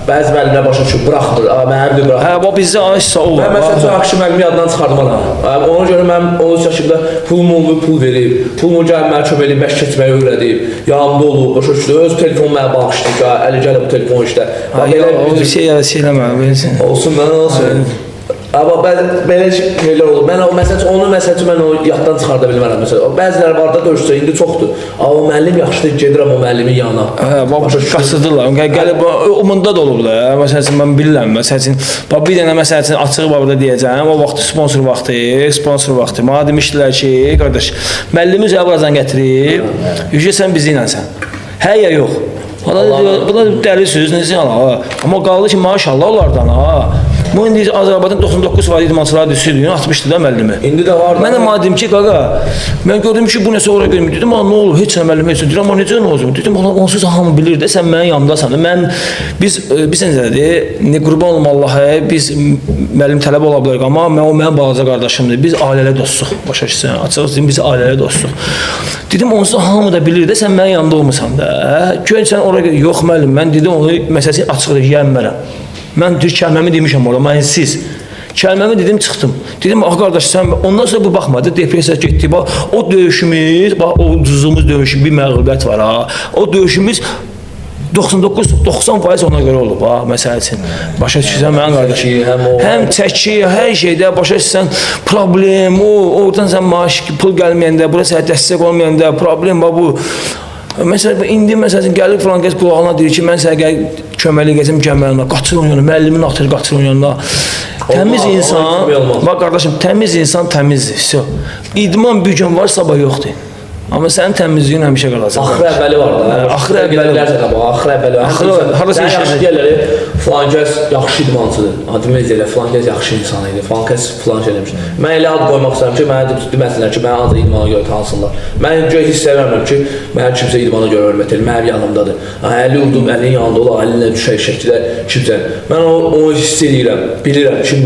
bəzi müəllimlər başa düşür, buraxmır, mənim də buraxmır. Hə, bax bizdə aysa o var. Mən məsələn üçün Akşi müəllimi yaddan çıxartmaram. Ona görə mən 13 yaşımda pulum olmayıb, pul verib, pulumu gəlib mənə kömək eləyib, məşq keçməyi öyrədib, yanımda olub, başa düşdü, öz telefonu mənə bağışlayıb ki, Əli gəl bu telefon işlə. O bir şey eləmə, bilirsən. Olsun, mən olsun. Amma belə şeylər olur. Mən o məsəl üçün onu məsəl üçün mən o yaddan çıxarda bilmərəm məsələn. Bəziləri var da döyüşçü, indi çoxdur. Amma o müəllim yaxşıdır, gedirəm o müəllimin yanına. Hə, bax qaçırdılar. Gəlib o bunda da olub da. Məsəl üçün mən bilirəm, məsəl üçün bax bir dənə məsəl üçün açığı var burada deyəcəm. O vaxtı sponsor vaxtı, Mənə demişdilər ki, qardaş, müəllimi Azərbaycan gətirib, yüce sən bizi ilənsən. Hə ya yox. Bu da dəli söz, necə ala. Amma qaldı ki, maşallah onlardan ha. Bu indi Azərbaycan 99% idmançıları düşürdü, 60-dı da müəllimi. İndi də var. Mən də madem ki, qaqa, mən gördüm ki, bu nəsə ora görmür. Dedim, nə olur, heç nə müəllim, heç nə. Deyirəm, necə nə olacaq? Dedim, onsuz hamı bilir də, sən mənim yanımdasan da. Mən, biz necədir, qurban olum Allah'a, biz müəllim tələbə ola bilərik, amma mən, o mənim balaca qardaşımdır. Biz ailəli dostuq, başa düşürsən, açıq deyim, biz ailəli dostuq. Dedim, onsuz hamı da bilir də, sən mənim yanımda olmusan da. Gör, sən ora yox müəllim, mən dedim, onu məsələsini açıq yənmərəm. Mən deyir, kəlməmi demişəm orada, mənsiz. Kəlməmi dedim, çıxdım. Dedim, ax qardaş, sən ondan sonra bu baxmadı, depressiya getdi. Bax, o döyüşümüz, bax, o uduzduğumuz döyüşüm, bir məğlubiyyət var ha. O döyüşümüz 99-90% ona görə olub ha, məsəl üçün. Başa düşürsən mənim qardaşım. Həm çəki, hər şeydə başa düşürsən problem, o, oradan sən maaş, pul gəlməyəndə, bura sənə dəstək olmayanda, problem bax bu. Məsələn, indi məsələn gəlir filan kəs qulağına deyir ki, mən sənə gəl köməklik edəcəm, gəlmə, qaçır onun yanına, müəllimin atır, qaçır onun yanına. Təmiz insan, bax qardaşım, təmiz insan təmizdir. Vəsə. İdman bir gün var, sabah yoxdur. Amma sənin təmizliyin həmişə qalacaq. Axırı əvvəli var da. Axırı əvvəli var. Axırı əvvəli var. Axırı harasa yaxşı deyirlər, filan kəs yaxşı idmançıdır. Demək elə filan kəs yaxşı insan idi, filan kəs filan şey eləmiş. Mən elə ad qoymaq istəyirəm ki, mənə deməsinlər ki, mənə ancaq idmana görə tanısınlar. Mən görə hiss eləmirəm ki, mənə kimsə idmana görə hörmət edir, mənim yanımdadır. Əli udum, əlinin yanında olar, əlinlə düşək şəkildə kimsə. Mən onu hiss eləyirəm, bilirəm kim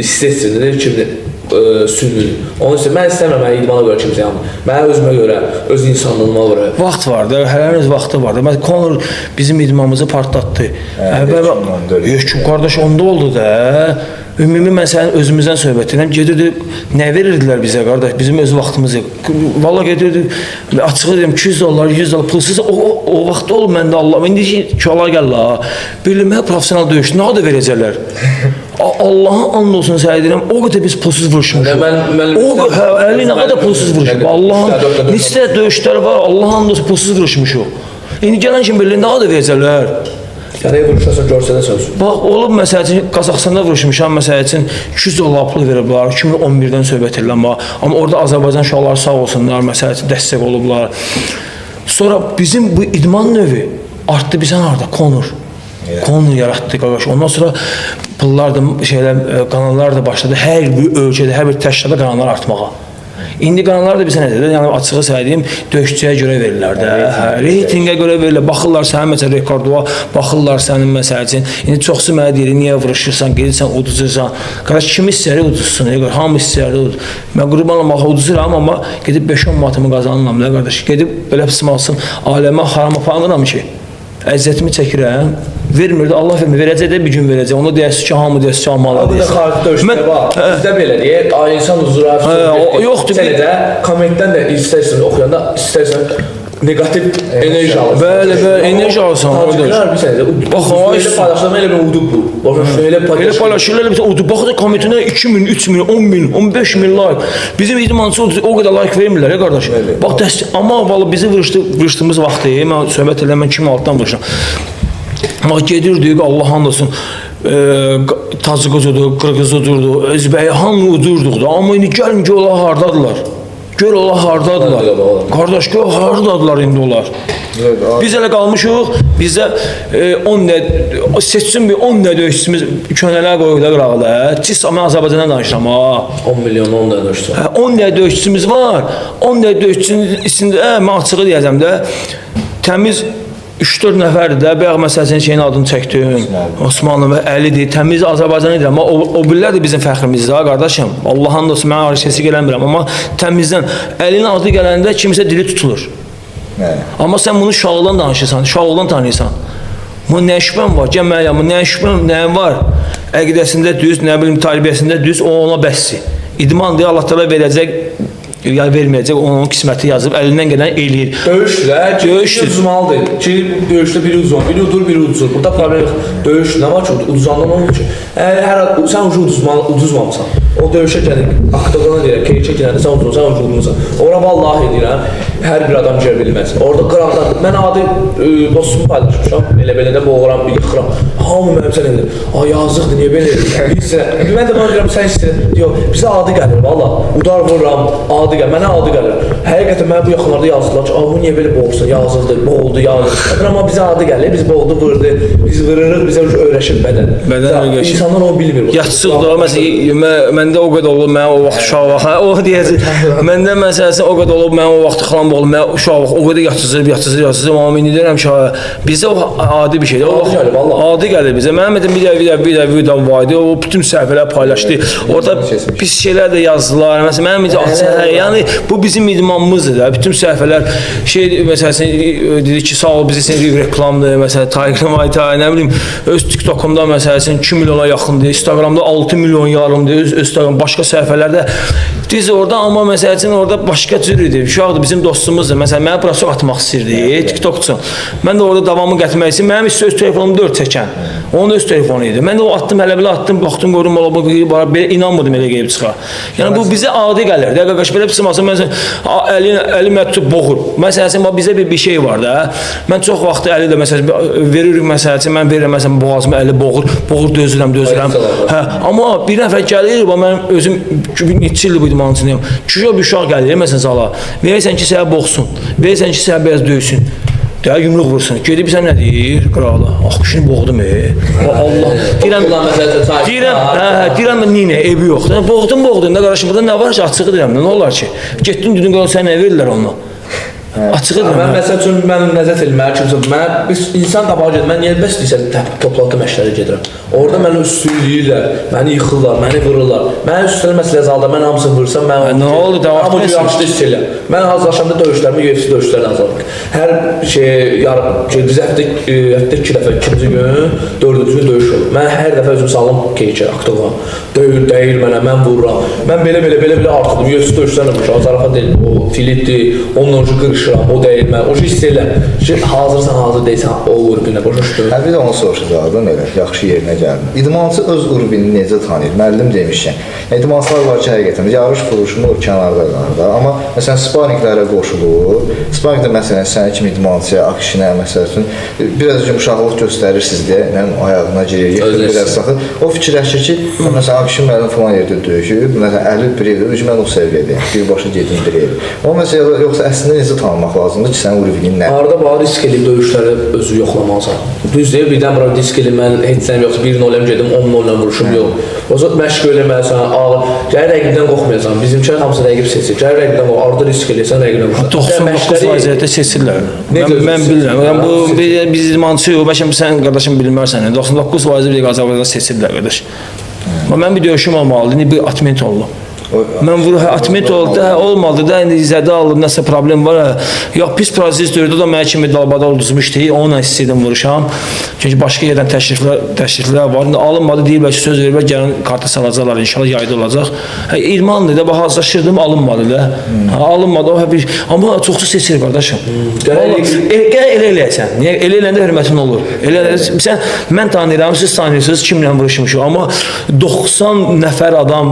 hiss etsin, kimdir. Sünnüdür. Onun üçün mən istəmirəm mənə idmana görə kimsə yanmır. Mənə özümə görə, öz insanlığıma görə. Vaxt var da, hələnin öz vaxtı var da. Məsələn, Conor bizim idmanımızı partlatdı. Əvvəl yox, qardaş onda oldu da. Ümumi mən sənin özümüzdən söhbət edirəm. Gedirdi, nə verirdilər bizə qardaş? Bizim öz vaxtımız yox. Valla gedirdi, açığı deyim 200 dollar, 100 dollar pulsuz o vaxt olub məndə Allah. İndi ki, uşaqlar gəl la. Bilmə professional döyüş nə adı verəcəklər? Allahın and olsun sənə deyirəm, o qədər biz pulsuz vuruşmuşuq. O əli nə qədər pulsuz vuruşuq. Allahın neçə döyüşlər var, Allahın and olsun pulsuz vuruşmuşuq. İndi gələn kimi belə nə adı verəcəklər? Gərək vuruşasan görsənəsən. Bax, olub məsəl üçün Qazaxıstanda vuruşmuşam, məsəl üçün 200 dollar pul veriblər, 2011-dən söhbət edirəm. Amma orada Azərbaycan uşaqları sağ olsunlar, məsəl üçün dəstək olublar. Sonra bizim bu idman növü artdı bizən harda? Conor. Conor yaratdı qardaş. Ondan sonra pullar da şeylər, qanallar da başladı. Hər bir ölkədə, hər bir təşkilatda qanallar artmağa. İndi qanallar da bizə nədir? Yəni açığı söyləyim, döyüşçüyə görə verirlər də. Hə, reytinqə görə verirlər. Baxırlar sənin məsələn rekorduna, baxırlar sənin məsəl üçün. İndi çoxsu mənə deyir, niyə vuruşursan, gedirsən, uduzursan. Qardaş kim istəyir uduzsun, hamı istəyir uduzsun. Mən qurban olmaq uduzuram, amma gedib 5-10 manatımı qazanıram da qardaş. Gedib belə pis malsın, aləmə haram aparmıram ki. Əziyyətimi çəkirəm. Vermir də, Allah vermir. Verəcək də bir gün verəcək. Onda deyəsiz ki, hamı deyəsiz ki, hamı Bu da xarici döyüşdə var. Bizdə belə deyək, ay insan uzura. Yoxdur. Sən də kommentdən də istərsən oxuyanda, istərsən neqativ enerji alırsan. Bəli, bəli, enerji alırsan. Taciklər bir sənə. Bax, elə paylaşırlar, elə bir udub bu. Bax, elə paylaşırlar, elə bir udub. Bax da kommentinə 2000, 3000, 10000, 15000 like. Bizim idmançı o qədər like vermirlər, qardaş. Bax, amma vallahi bizi vuruşduğumuz vaxtı, mən söhbət edirəm, mən 2006-dan vuruşuram. Bax, gedirdik, Allah and olsun, Tacik udurdu, Qırğız udurdu, Özbəyi hamı udurduq da. Amma indi gəlin ki, onlar hardadılar. Gör onlar hardadılar. Qardaş, gör hardadılar indi onlar. Biz elə qalmışıq, bizdə 10 nə, seçsin bir 10 nə döyüşçümüz könələr qoyuq da qıraqda. Cis, mən Azərbaycandan danışıram ha. 10 milyon 10 nə döyüşçü. 10 nə döyüşçümüz var. 10 nə döyüşçünün içində, mən açığı deyəcəm də, təmiz 3-4 nəfərdir də, bayaq məsələn şeyin adını çəkdim. Osmanlı və Əlidir, təmiz Azərbaycanı edirəm. Amma o birlər də bizim fəxrimizdir ha qardaşım. Allahın dostu, mən arı sesi eləmirəm, amma təmizdən Əlinin adı gələndə kimsə dili tutulur. Amma sən bunu uşaqlıqdan danışırsan, uşaqlıqdan tanıyırsan. Bu nə şübhəm var? Gəl mənə, bu nə şübhəm, nəyim var? Əqidəsində düz, nə bilim tərbiyəsində düz, o ona bəsdir. İdman deyə Allah təala verəcək, ya verməyəcək, onun qisməti yazıb, əlindən gələn eləyir. Döyüşdür, döyüşdür. Uduzmalıdır ki, döyüşdə biri uduzmalı, biri udur, biri uduzur. Burada problem yox. Döyüş nə var ki, uduzandan olur ki, hər sən uduzmamısan. O döyüşə gəlir, oktogona deyirəm, keyçə girəndə sən uduzursan, sən uduzmursan. Ora vallahi deyirəm, hər bir adam girə bilməz. Orada qıraqdan, mən adi dostumu paylaşmışam, elə-belə də boğuram, yıxıram. Hamı mənim sən edir. Ay yazıqdır, niyə belə edirsən? Bilirsən, mən də bana deyirəm, sən istəyirsən. Yox, bizə adi gəlir valla. Udar vururam, adi gəlir. Mənə adi gəlir. Həqiqətən mənə bu yaxınlarda yazdılar ki, bu niyə belə boğursan? Yazıqdır, boğuldu, yazıq. Amma bizə adi gəlir, biz boğuldu, vurdu. Biz vırırıq, bizə öyrəşir bədən. Bədən öyrəşir. İnsanlar onu bilmir. Yatsıq da, məsələn, məndə o qədər olub, mən o vaxt uşaq vaxt, o deyəcək. Məndə məsələn o qədər olub, mən o vaxt xalam olub, mən uşaq vaxt o qədər yatıcır, amma indi deyirəm ki, bizə o adi bir şeydir. Adi gəlir vallahi. Adi gəlir bizə. Mənim bir də bir videom var idi. O bütün səhifələr paylaşdı. Orada pis şeylər də yazdılar. Məsələn, mənim yəni bu bizim idmanımızdır da. Bütün səhifələr şey məsələn dedi ki, sağ ol bizi sən reklamdır. Məsələn, Tiger Muay Thai, nə bilim, öz TikTokumda məsələn 2 milyona yaxındır, Instagramda 6 milyon yarımdır, öz Instagram başqa səhifələrdə Düz orada amma məsəl üçün orada başqa cür idi. Uşaqdır, bizim dostumuzdur. Məsələn, mənə brasok atmaq istəyirdi TikTok üçün. Mən də orada davamı gətirmək üçün mənim öz telefonum 4 çəkən. Onun öz telefonu idi. Mən də o attım, hələ belə attım, baxdım, gördüm, ola bu belə inanmırdım elə gəlib çıxa. Yəni bu bizə adi gəlir. Də qardaş belə pis olmasa mən əli əli məni tutub boğur. Məsəl üçün bax bizə bir şey var da. Mən çox vaxt əli də məsəl veririk məsəl üçün mən verirəm məsələn boğazıma əli boğur, boğur dözürəm, dözürəm. Hə, amma bir nəfər gəlir, bax mən özüm neçə ildir bu idmançıyam. Kişi bir uşaq gəlir məsələn zala. Verirsən ki, sənə boğsun. Verirsən ki, sənə biraz döysün. Də yumruq vursun. Gedib sən nə deyir qıraqla? Ax kişini boğdum e. Allah. Deyirəm, deyirəm, hə, deyirəm nə, eybi yoxdur. Boğdum, boğdum. Nə qardaşım, burada nə var ki, açığı deyirəm. Nə olar ki? Getdim dedim, qardaş sən nə verirlər onunla? Açığı deyirəm. Mən məsəl üçün mən nəzət elməyə kimsə mənə bir insan qabağa gedir. Mən niyə bəs deyirsən toplantı məşqləri gedirəm. Orada məni üstünləyirlər, məni yıxırlar, məni vururlar. Mənə üstünə məsələ zalda mən hamısını vursam mən nə oldu da hamı yaşlı hiss eləyirəm. Mən hazırlaşanda döyüşlərimi UFC döyüşlərinə hazırlanıram. Hər şey yarım şey biz həftə 2 dəfə, ikinci gün, dördüncü gün döyüş olur. Mən hər dəfə özüm salım keycə, oktagon. Döyür, dəyir mənə, mən vururam. Mən belə artırdım. UFC döyüşlərinə vuruşam. Zarafat deyil, o Filipdir, onunla ucu qırışıram, o dəyir mənə. O şey hiss eləyirəm. Ki, hazırsan, hazır deyilsən, o vurğuna başa düşdün. Hə, bir də onu soruşacaqdım elə, yaxşı yerinə gəldin. İdmançı öz urvini necə tanıyır? Müəllim demişkən. Yəni, idmançılar var ki, həqiqətən yarış vuruşmur, kənarda qalır da. Amma məsələn sparinqlərə qoşulur. Sparinqdə məsələn sən kimi idmançıya, Akşinə məsəl üçün biraz yumşaqlıq göstərirsiniz deyə, nə bilim ayağına girir, yıxır, biraz saxır. O fikirləşir ki, məsələn Akşin müəllim falan yerdə döyüşüb, məsələn əli bir evdə, mən o səviyyədəyəm, birbaşa gedim bir ev. O məsələ yoxsa əslində necə tanımaq lazımdır ki, sənin urvinin nədir? Arada bax risk eləyib döyüşləri özü yoxlamalısan. Düz deyil, birdən bura risk eləyib mən heç nəyim yoxdur, 1-0-əm gedim, 10-0-la vuruşum yox. O zaman məşq eləməlisən, ağır. Gəlir rəqibdən qorxmayasan. Bizimkilər hamısı rəqib seçir. Gəlir rəqibdən qorx, arada risk eləyəsən rəqibdən qorxsan. 99% seçirlər. Mən bilirəm. Yəni bu biz idmançıyıq, bəlkə sən qardaşım bilmərsən. 99% bir Azərbaycanda seçirlər qardaş. Amma mənim bir döyüşüm olmalıdır. İndi bir atment oldu. Mən vur, atment oldu, hə, olmadı da, indi zədə alıb, nəsə problem var. Hə. Yox, pis proses döydü, o da mənə kimi dalbada uduzmuşdu, onunla istəyirdim vuruşam. Çünki başqa yerdən təşriflər var. İndi alınmadı, deyiblər ki, söz veriblər, gəlin karta salacaqlar, inşallah yayda olacaq. Hə, idmandır da, bax, hazırlaşırdım, alınmadı da. Hə, alınmadı, o hə bir, amma çoxsu seçir qardaşım. Gəl elə eləyəsən. Niyə? Elə eləyəndə hörmətin olur. Elə sən, mən tanıyıram, siz tanıyırsınız, kimlə vuruşmuşuq. Amma 90 nəfər adam,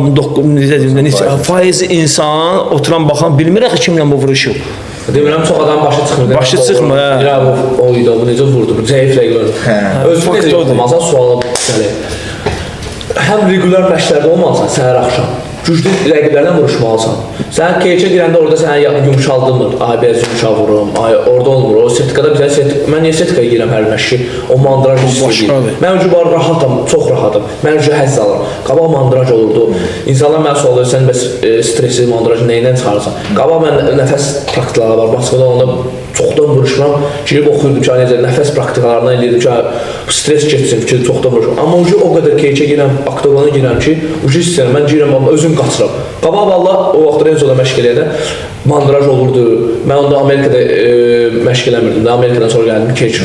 necə deyim, faiz insan oturan baxan bilmir axı kimlə bu vuruşub. Demirəm, çox adam başı çıxmır. Başı çıxmır, hə. Ya bu o idi, bu necə vurdu, bu zəif rəqib. Özünü necə yoxlamalısan, suala gəlir. Həm regular məşqlərdə olmalısan, səhər axşam. Güclü rəqiblərlə vuruşmalısan. Sən keycə girəndə orada sənə yumşaldırmır. Ay, biraz yumşaq vururum, ay, orada olmur. O setkada bizə mən niyə setkaya girəm hər məşqi? O mandraj hissi. Mən ucu var rahatam, çox rahatam. Mən ucu həzz alıram. Qabaq mandraj olurdu. İnsanlar mənə sual verir, sən bəs stresi, mandrajı nə ilə çıxarırsan? Qabaq mən nəfəs praktikaları var. Moskvada olanda çoxdan vuruşuram. Girib oxuyurdum ki, necə nəfəs praktikalarından eləyirdim ki, stres getsin, fikir çoxdan vuruşuram. Amma ucu o qədər keycə girəm, oktogona girəm ki, ucu istəyirəm, mən girəm, amma özüm qaçıram. Qabaq valla o vaxt Renzoda məşq eləyəndə mandraj olurdu. Mən onda Amerikada məşq eləmirdim. Amerikadan sonra gəldim, keyc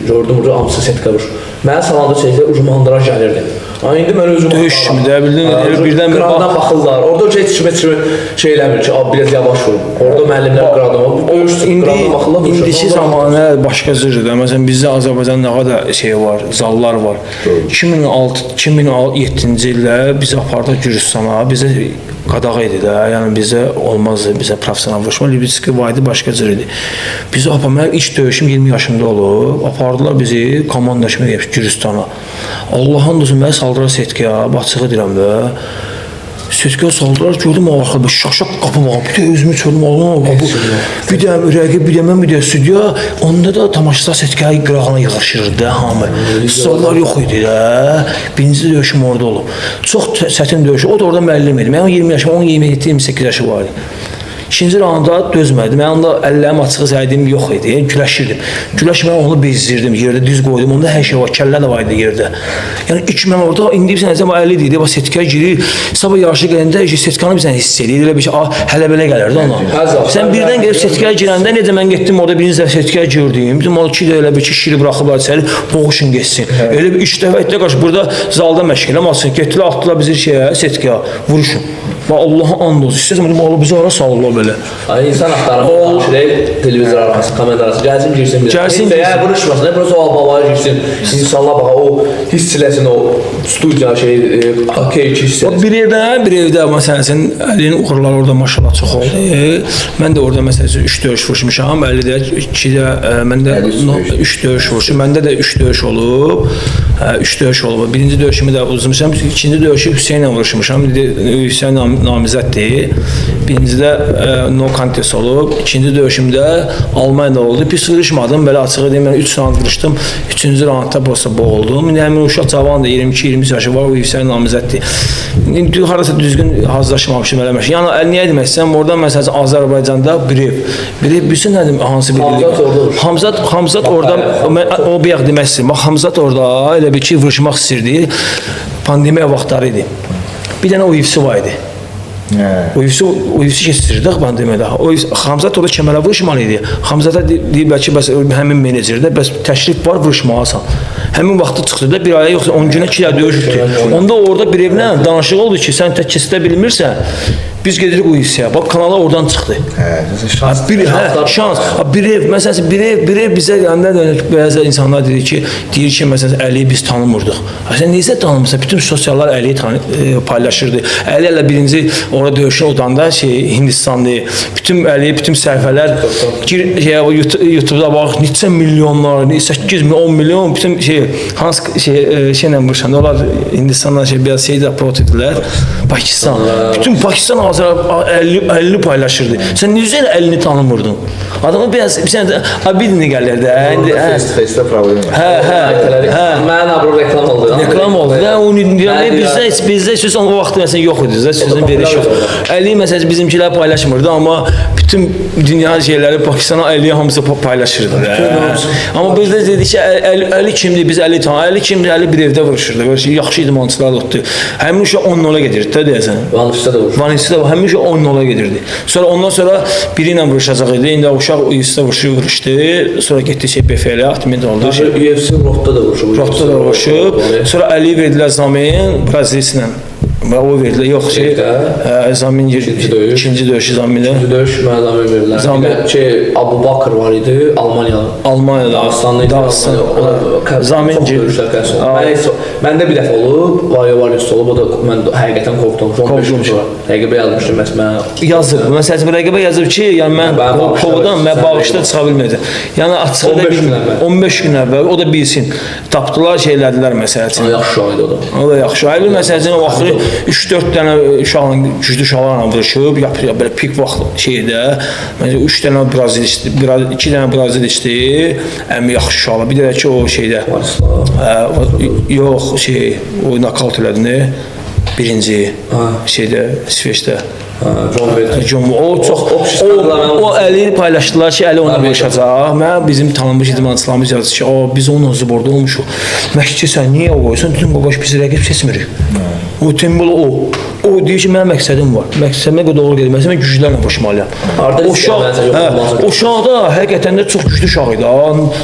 gördüm, ucu hamısı setka vurur. Mənə salanda çəkilər, ucu mandraj gəlirdi. Amma indi mən özüm döyüş kimi də bildin, birdən bir qıradan baxırlar. Orada heç kimə şey eləmir ki, biraz yavaş vurun. Orada müəllimlər qıradan, döyüş qıradan baxırlar. İndiki zamanə başqa cürdür. Məsələn bizdə Azərbaycanda nə qədər şey var, zallar var. 2006-2007-ci ildə bizi apardı Gürcüstana, bizə qadağa idi də, yəni bizə olmazdı, bizə professional vuruşma, Libitski var idi, başqa cür idi. Bizi apar, mənim ilk döyüşüm 20 yaşımda olub, apardılar bizi komanda kimi Gürcüstana. Allahın olsun, məni saldılar setkaya, açığı deyirəm də. Setkaya saldılar, gördüm o arxada, şaq-şaq qapı var, bir də özümü çöldüm, Allahım, bu, bir də rəqib, bir də mən, bir də stüdyo, onda da tamaşaçılar setkaya qırağına yığışırdı da hamı. Stollar yox idi də, birinci döyüşüm orada olub. Çox çətin döyüş, o da orada müəllim idi, mənim 20 yaşım, onun 27, 28 yaşı var idi. İkinci raunda dözmədim. Mən onda əllərim açığı səydim yox idi. Yəni güləşirdim. Güləş mən onu bezdirdim, yerdə düz qoydum. Onda hər şey var, kəllə də var idi yerdə. Yəni ilk mən orada indi bir dənə 50 idi, bax setkaya girir. Sabah yarışı gələndə setkanı bir dənə hiss eləyir. Elə bir şey, hələ belə gəlirdi ona. Sən birdən gəlib setkaya girəndə necə mən getdim orada birinci dəfə setkaya girdim. Bizim orada iki də elə bir ki, şiri buraxıblar içəri, boğuşun getsin. Elə bir üç dəfə etdə qarşı burada zalda məşq eləməsin. Getdilər, atdılar bizi şeyə, setkaya, vuruşun. Bax Allaha and olsun. İstəsəm dedim, Allah bizi hara salırlar belə. Ay insan axtarır, danışır, televizor arxası, kamera arxası, gəlsin girsin bir. Gəlsin, Heç girsin. vuruşmasın, burası o babaya girsin. İnsanlar bax o hiss eləsin o studiya şey, keyki hiss O eləsin. bir evdə, bir evdə məsəl üçün Əlinin uğurları orada maşallah çox oldu. Mən də orada məsəl üçün 3 döyüş vurmuşam. Əli də 2 də məndə Əli üç döyüş. 3 döyüş vurmuşam. Məndə də 3 döyüş olub. 3 döyüş olub. Birinci döyüşümü də udmuşam. İkinci döyüşü Hüseynlə vuruşmuşam. İndi Hüseyn namizəddir. Birincidə no contest olub. İkinci döyüşümdə Almaniyada oldu. Pis vuruşmadım. Belə açığı deyim, mən 3 round vuruşdum. Üçüncü roundda prosta boğuldum. İndi həmin uşaq cavandır, 22-23 yaşı var, o UFC namizəddir. İndi harasa düzgün hazırlaşmamışım eləmişim. Yəni əl niyə demək istəyirəm? Orada məsələn Azərbaycanda Briv. Briv bilirsən nədir hansı bir Hamzat orada vuruşdu. Hamzat orada mən o bayaq demək istəyirəm. Bax Hamzat orada elə bir ki vuruşmaq istəyirdi. Pandemiya vaxtları idi. Bir dənə UFC var idi. Hə. UFC keçirirdi axı pandemiyada. O Hamzat orada kəmərə vuruşmalı idi. Hamzata deyiblər ki, bəs həmin menecerdə bəs təşrif var vuruşmalısan. Həmin vaxtı çıxdı da bir aya yoxsa 10 günə 2 ay döyüş bitdi. Onda orada bir evlə danışıq oldu ki, sən tək keçirdə bilmirsən. Biz gedirik UFC-yə. Bax kanala oradan çıxdı. Hə, şans. Bir hə, şans. Ha, bir ev, məsələn, bir ev bizə gəndə də bəzi insanlar deyir ki, deyir ki, məsələn, Əliyi biz tanımırdıq. Ha, sən necə tanımırsan? Bütün sosiallar Əliyi paylaşırdı. Əli elə birinci ora döyüşün odanda şey Hindistanlı. Bütün Əliyi, bütün səhifələr gir şey YouTube-da bax neçə milyonlar, 8 milyon, 10 milyon bütün şey hansı şey şeylə vuruşanda onlar Hindistandan şey biraz şey də upload etdilər. Pakistan. Bütün Pakistan Azər 50 paylaşırdı. Sən necə elə 50-ni tanımırdın? Adamın biraz bir sənə abidini gəlir də. İndi hə. Face to face-də problem var. Hə, hə. Mənim abro reklam oldu. Reklam oldu. Da onu deyirəm, Mən bizdə xüsusən o vaxt məsələn yox idi. Bizdə sözün verişi yox. Əli məsələn bizimkilər paylaşmırdı, amma bütün dünya şeyləri Pakistana Əli hamısı paylaşırdı. Amma bizdə dedik ki, Əli kimdir? Biz Əli tanıyırıq. Əli kimdir? Əli bir evdə vuruşurdu. Böyle şey, yaxşı idmançılar oldu. Həmin uşaq 10-0 gedirdi də deyəsən. Vanışda da vuruşdu. Vanisi də həmişə 10-0 gedirdi. Sonra ondan sonra biri ilə vuruşacaq idi. İndi uşaq UFC-də vuruşdu. Sonra getdi şey BFL-ə, admin oldu. Şey, UFC Rodda da vuruşub. Rodda da vuruşub. Sonra Əli verdilər Zamin Brazilslə. Və o verdilər. Yox, şey, hə, Zamin İkinci döyüş. İkinci döyüşü Zaminlə. İkinci döyüş mənə Zamin verdilər. Zamin. Bir də şey Abu Bakr var idi Almaniyalı. Almaniyada. Dağıstanlı idi. Dağıstan. O da Zamin çox döyüşlər qəsd olub. Mən heç məndə bir dəfə olub, Vario olub, o da mən həqiqətən qorxdum. 15 gün sonra rəqibə yazmışdım məhz mənə. Yazıb. Məsələn, rəqibə yazıb ki, yəni mən qovudan mən bağışda çıxa bilməyəcəm. Yəni açığı da 15 gün bilmirəm. əvvəl. 15 gün əvvəl o da bilsin. Tapdılar, şey elədilər məsəl üçün. Yaxşı uşaq idi o da. O da yaxşı. Əli məsəl üçün o vaxtı 3-4 dənə uşaqla, güclü uşaqlarla vuruşub, yapır belə pik vaxt şeydə. Məsələn 3 dənə Brazil, 2 dənə Brazil içdi, ən yaxşı uşaqlar. Bir də ki o şeydə. Hə, yox, şey, o nokaut elədini birinci şeydə İsveçdə. John Wayne. John o çox o Əli paylaşdılar ki, Əli onunla vuruşacaq. Mən bizim tanınmış idmançılarımız yazdı ki, o biz onunla zborda olmuşuq. Məşqçi sən niyə o qoyursan? Dedim qaqaş biz rəqib seçmirik. O Timbul o. O deyir ki, mənim məqsədim var. Məqsədimə doğru getməsə mən güclərlə vuruşmalıyam. Arda O uşaq, hə, o uşaq da həqiqətən də çox güclü uşaq idi.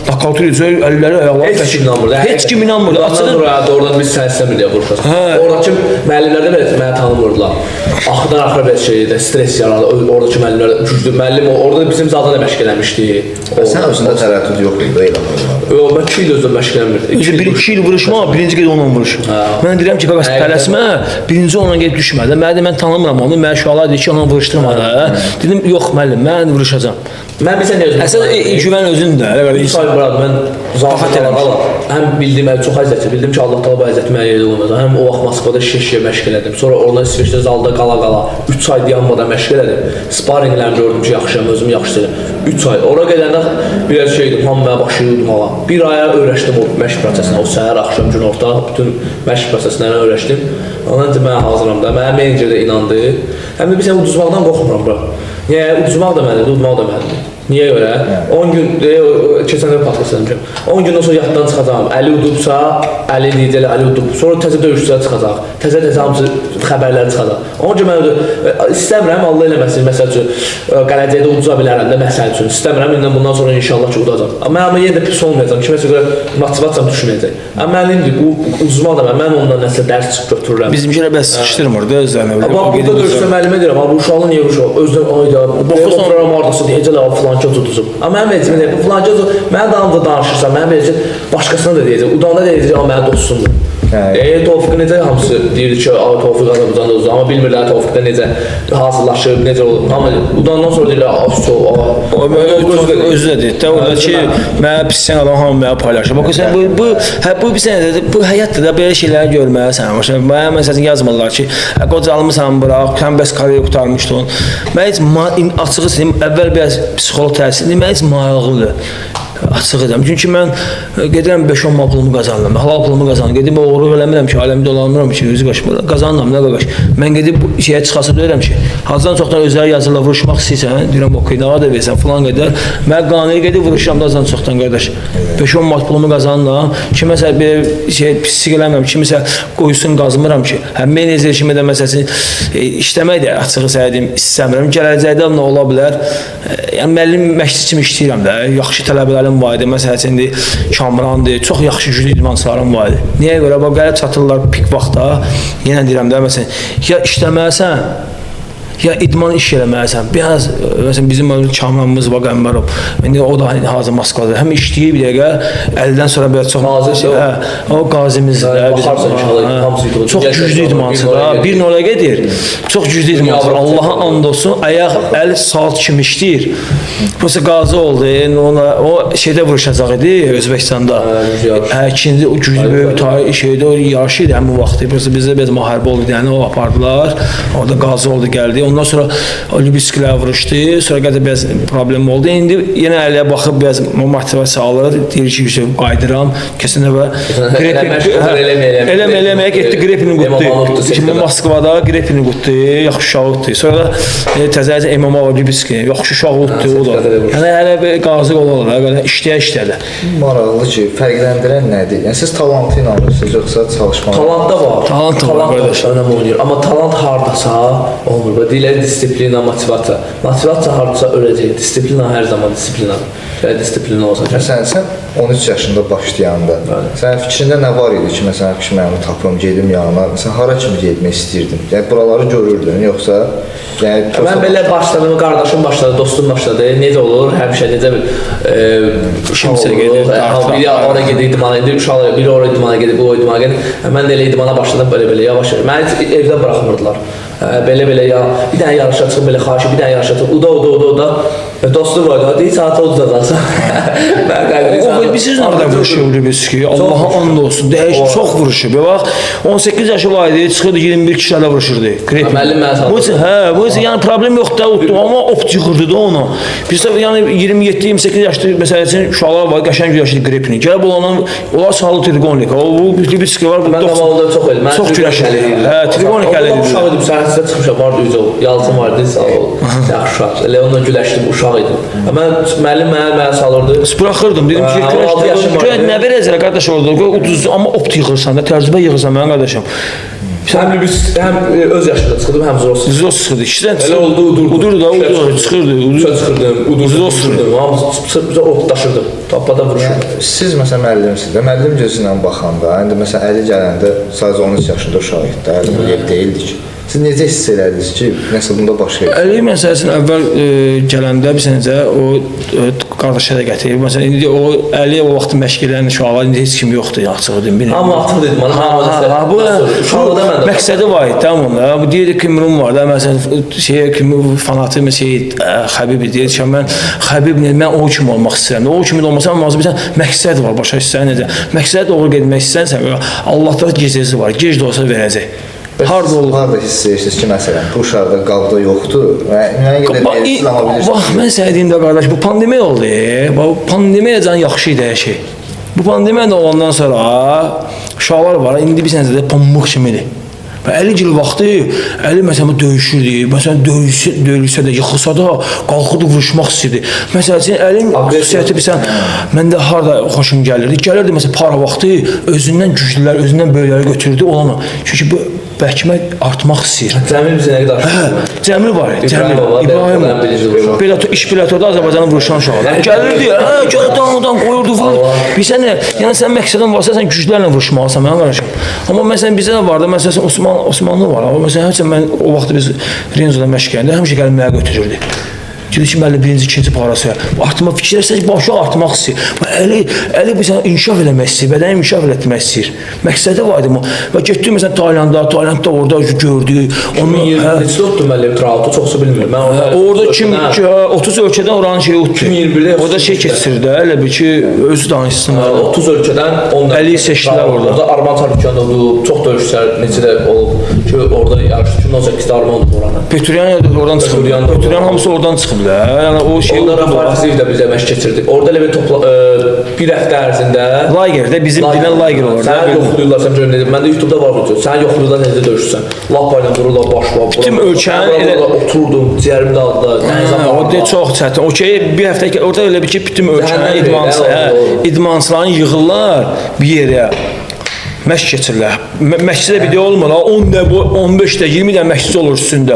Nokaut edəcək, əlləri, ayaqları. Heç kim inanmırdı. Heç kim inanmırdı. Açığı doğrudan biz sən istəmir deyə vuruşacaq. Oradakı müəllimlər də belə məni tanımırdılar. Axırdan axıra belə şey idi, stres yarandı. Oradakı müəllimlər güclü müəllim orada bizim zadə da məşq eləmişdi. Sən özündə tərəddüd yox idi elan olmadı. Yox, mən 2 il özüm məşq eləmirdim. Özü 1-2 il vuruşma, birinci qeyd onunla vuruş. Mən deyirəm ki, qaqas tələsmə, birinci onunla gedib düşmə də. Mən də mən tanımıram onu. Mən uşaqlar deyir ki, onunla vuruşdurma da. Dedim, yox müəllim, mən vuruşacağam. Mən bilsən niyə özüm? Əsas güvən özündür. Elə qədər insan var, mən Vəfat eləmiş. Həm bildim, çox əziyyət bildim ki, Allah təala bu əziyyəti mənə yerdə qoymaz. Həm o vaxt Moskvada şişə məşq elədim. Sonra oradan İsveçdə zalda qala-qala 3 ay dayanmadan məşq elədim. Sparrinqlərimi gördüm ki, yaxşıyam, özümü yaxşı hiss edirəm. 3 ay. Ora gedəndə biraz şey idim, hamı mənə başı yudmağa. Bir aya öyrəşdim o məşq prosesinə. O səhər, axşam, günorta bütün məşq prosesinə öyrəşdim. Ondan mən hazıram da. Mənə menecer də inandı. Həm də bilirsən uduzmaqdan qorxmuram bura. Niyə? Uduzmaq da mənimdir, udmaq da mənimdir. Niyə görə? 10 gün, keçən dəfə podcast eləmişəm. 10 gündən sonra yaddan çıxacağam. Əli udubsa, Əli deyəcək, Əli udub. Sonra təzə döyüşçülər çıxacaq. Təzə-təzə hamısı xəbərlər çıxacaq. Ona görə mən istəmirəm, Allah eləməsin, məsəl üçün gələcəkdə uduza bilərəm də, məsəl üçün. İstəmirəm, indi bundan sonra inşallah ki udacam. Amma mən yenə də pis olmayacam, kiməsə görə motivasiyam düşməyəcək. Amma mənimdir, bu uduzma da mən ondan nəsə dərs götürürəm. Bizimkilər bəs sıxışdırmır da özlərinə. Bax burada döyüşdə müəllimə deyirəm, bu uşağın niyə uşaq özünə ayda Baxırsan- otururam hardasa deyir, necə la filan kəs uduzub. Amma mənim vecimə deyir, bu filan kəs mənə dalımca danışırsa, mənim vecim başqasına da deyəcək, udanda deyəcək, amma mənim dostumdur. Hə. Tofiq necə hamısı deyir ki, Tofiq Azərbaycanda uduzub, amma bilmirlər Tofiqdə necə hazırlaşıb, necə olub. Amma udandan sonra deyirlər, O özü də deyir də orada ki, mənə pissən adam hamı mənə paylaşır. Bax sən bu hə bu bir sənə bu həyatda da belə şeyləri görməlisən. Məsələn, mənə məsələn yazmırlar ki, hə, qocalmısan bıraq, sən bəs karyera qurtarmışdın. Mən heç açığı deyim, əvvəl biraz psixoloq təhsili, mən heç maraqlıdır. Açıq edirəm. Çünki mən gedirəm 5-10 manat pulumu qazanıram. Halal pulumu qazanıram. Gedib oğurluq eləmirəm ki, aləmdə dolanmıram ki, özü qaçmıram. Qazanıram nə qaqaş. Mən gedib bu şeyə çıxası deyirəm ki, azdan çoxdan özləri yazırlar, vuruşmaq istəyirsən, deyirəm okey, nə qədər versən filan qədər. Mən qanuni gedib vuruşuram da azdan çoxdan qardaş. 5-10 manat pulumu qazanıram. Kiməsə bir şey pislik eləmirəm, kimisə qoysun qazmıram ki. Hə menecer kimi də məsələn işləmək də açığı sənə deyim, istəmirəm. Gələcəkdə nə ola bilər? Yəni müəllim məşqçi kimi işləyirəm də. Yaxşı tələbələrim var idi. Məsələn indi Kamrandır, çox yaxşı güclü idmançılarım var idi. Niyə görə? Bax gəlib çatırlar pik vaxta. Yenə deyirəm də məsələn, ya işləməlisən, ya idman iş eləməlisən. Biraz məsələn bizim Kamranımız var, Qəmbərov. İndi o da hazır Moskvada. Həm işləyir bir dəqiqə, əldən sonra biraz çox Qazi, hə, o qazimizdir də bizim. Baxarsan inşallah, Hə, hamısı YouTube'a. Çox güclü idmançıdır. Bir ha, 1-0 gedir. Çox güclü idmançıdır. Allaha and olsun, ayaq, əl saat kimi işləyir. Prosta qazi oldu. Yəni ona o şeydə vuruşacaq idi Özbəkistanda. Hə, Hə, ikinci o güclü böyük tarix şeydə o yarışı idi həmin vaxtı. Prosta bizdə biraz müharibə oldu, yəni o apardılar. Orada qazi oldu, gəldi. Ondan sonra o Lübiskilər vuruşdu. Sonra qədər biraz problem oldu. İndi yenə əliyə baxıb biraz motivasiya alır. Deyir ki, Yusuf qayıdıram. Keçən dəfə Eləmə, eləməyə getdi, Grepini qutdu. Şimdi Moskvada Grepini qutdu, yaxşı uşaq utdu. Sonra da təzə MMA var Lübiski, yaxşı uşaq utdu o da. Yəni hələ bir qazi olarlar, belə işləyə işləyə. Maraqlı ki, fərqləndirən nədir? Yəni siz talantı inanırsınız yoxsa çalışmağa? Talant da var. Talant da var, Talant da önəm oynayır. Amma talant hardasa olmur. Bax, deyirlər disiplina, motivasiya. Motivasiya hardasa öləcək. Disiplina hər zaman disiplinadır. Və disiplin olsa. Məsələn, sən 13 yaşında başlayanda, sənin fikrində nə var idi ki, məsələn, ki, mən onu tapım, gedim yanına, məsələn, hara kimi getmək istəyirdin? Yəni buraları görürdün, yoxsa yəni Mən belə başladım, qardaşım başladı, dostum başladı. Necə olur? Həmişə necə bir Kimsə gedir, dartır, biri ora gedir idmana, indi uşaq biri ora idmana gedir, bu o idmana gedir. Mən də elə idmana başladım belə-belə yavaş yavaş. Məni heç evdə buraxmırdılar. Belə-belə ya bir dənə yarışa çıxıb belə xahiş, bir dənə yarışa çıxıb uda uda uda uda. Dostum var, deyir saat udacaxsan. Mən qayıdım. O biz nə qədər vuruşur Lübiski. Allaha and olsun. Dəyiş çox vuruşub. Bax 18 yaşı var idi, çıxırdı 21 kişilərlə vuruşurdu. Grepin. Müəllim mənə saldı. Bu üçün, hə, bu üçün yəni problem yoxdur da utdu, amma opt yığırdı da onu. Bizdə yəni 27-28 yaşlı məsəl üçün uşaqlar var, qəşəng güləşirdi Grepini. Gəlib olanın onlar saldı Trigonik. O bu Lübiski var, bu Mən zamanında çox elə. Mən çox güləşirdi. Hə, Trigonik əli idi. Uşaq idim, sərhəddə çıxmışam, vardı üzü o. Yalçın vardı, sağ ol. Yaxşı uşaq. Elə onunla güləşdim, uşaq idim. Mən müəllim mənə salırdı. Buraxırdım, dedim ki, Hə, 16 yaşım var güləş, idi. nə verəcəklər qardaş orada? Qoy uduz, amma opt yığırsan da, təcrübə yığırsan mənim qardaşım. Həm biz həm öz yaşımda çıxırdım, həm zor. Zos çıxırdı, ikisidən Elə oldu, udurdu. Udurdu da, udurdu, çıxırdı. Üçə çıxırdım, udurdum, Zos udurdum. Hamısı bizə otdaşırdım. Tapada vuruşurdum. Yəni siz məsələn müəllimsiniz də, müəllim gözü ilə baxanda, indi məsələn Əli gələndə sadəcə 13 yaşında uşaq idi də, Əli bu deyildi ki. Siz necə hiss elədiniz ki, nəsə bunda baş verir? Əli məsələsinin əvvəl gələndə bir sənəcə o qardaşı da gətirib. Məsələn indi o Əli o vaxt məşq eləyən uşaqlar indi heç kim yoxdur, açığı deyim. Bilmirəm. Hamı atır dedim bana. Hamı Ha, bu, uşaqlıqda mən də. məqsədi var idi tam onda. Bu deyir ki, Kimrum var da, məsələn, şey kimi fanatı şey Xəbib deyir ki, mən Xəbib mən o kimi olmaq istəyirəm. O kimi də olmasam lazım bir məqsəd var, başa düşürsən necə? Məqsədə doğru getmək istəyirsən, Allahda gecəsi var. Gec də olsa verəcək. Harda olur? Harda hiss edirsiniz ki, məsələn, bu uşaqda qavda yoxdur. Müəyyən qədər verirsiniz, amma bilirsiniz. Bax, mən sənə deyim də qardaş, bu pandemiya oldu. Bax, pandemiya can yaxşı idi hər şey. Bu pandemiya da olandan sonra uşaqlar var, indi bir sənə də pambıq kimidir. Və 50 il vaxtı, Əli məsələn döyüşürdü. Məsələn döyüşsə də, yıxılsa da qalxırdı, vuruşmaq istəyirdi. Məsəl üçün Əlin xüsusiyyəti bilsən, məndə harda xoşum gəlirdi. Gəlirdi məsələn para vaxtı özündən güclülər, özündən böyükləri götürdü olanı. Çünki bu bərkimə artmaq istəyir. Cəmil bizə nə qədər aşırdı. Cəmil var, Cəmil, İbrahimov. Bellator, iş Bellatorda Azərbaycanı vuruşan uşaqlar. Gəlirdi, gəl dan qoyurdu, vururdu. Bilirsən nə? Yəni sən məqsədin varsa sən güclərlə vuruşmalısan, mənim qardaşım. Amma məsələn bizdə də vardı, məsələn Osmanlı var. Amma məsələn həmişə mən o vaxt biz Renzoda məşq eləyəndə həmişə gəlib mənə götürürdü. Deyir ki, müəllim birinci, ikinci parası. Artma fikirləşsə başı artmaq istəyir. Əli bu sən inkişaf eləmək istəyir, bədəni inkişaf elətmək istəyir. Məqsədi var idi bu. Və getdi məsələn Taylandda orada gördü. Onun neçə tutdu müəllim trautu, çoxsu bilmir. Mən orada kim 30 ölkədən oranın şeyi utdu. 2021-də orada şey keçirdi, elə bil ki, özü danışsın. 30 ölkədən 10 Əli seçdilər orada. Orada Arman Çarpıkyan oldu, çox döyüşçülər neçə də olub ki, orada yarışdı. 2018-də Arman oldu oranı. Petryan da oradan çıxıb. Petryan hamısı oradan çıxıb. Yəni o şey orada Rafael Fiziyev də bizə məşq keçirdi. Orada elə bir topla bir həftə ərzində Lagerdə bizim dinən lager olur. Səni yoxlayırlar, sən görüm dedim. Məndə YouTube-da var video. Səni yoxlayırlar necə döyüşürsən. Lap ilə vururlar başla. Bütün ölkənin elə oturdum, ciyərim dağıldı. Dənizə O da çox çətin. Okey, bir həftə orada elə bir ki, bütün ölkənin idmançılarını yığırlar bir yerə. Məşq keçirirlər. Məşqçidə bir də olmur. 10 də 15 də 20 də məşqçi olur üstündə.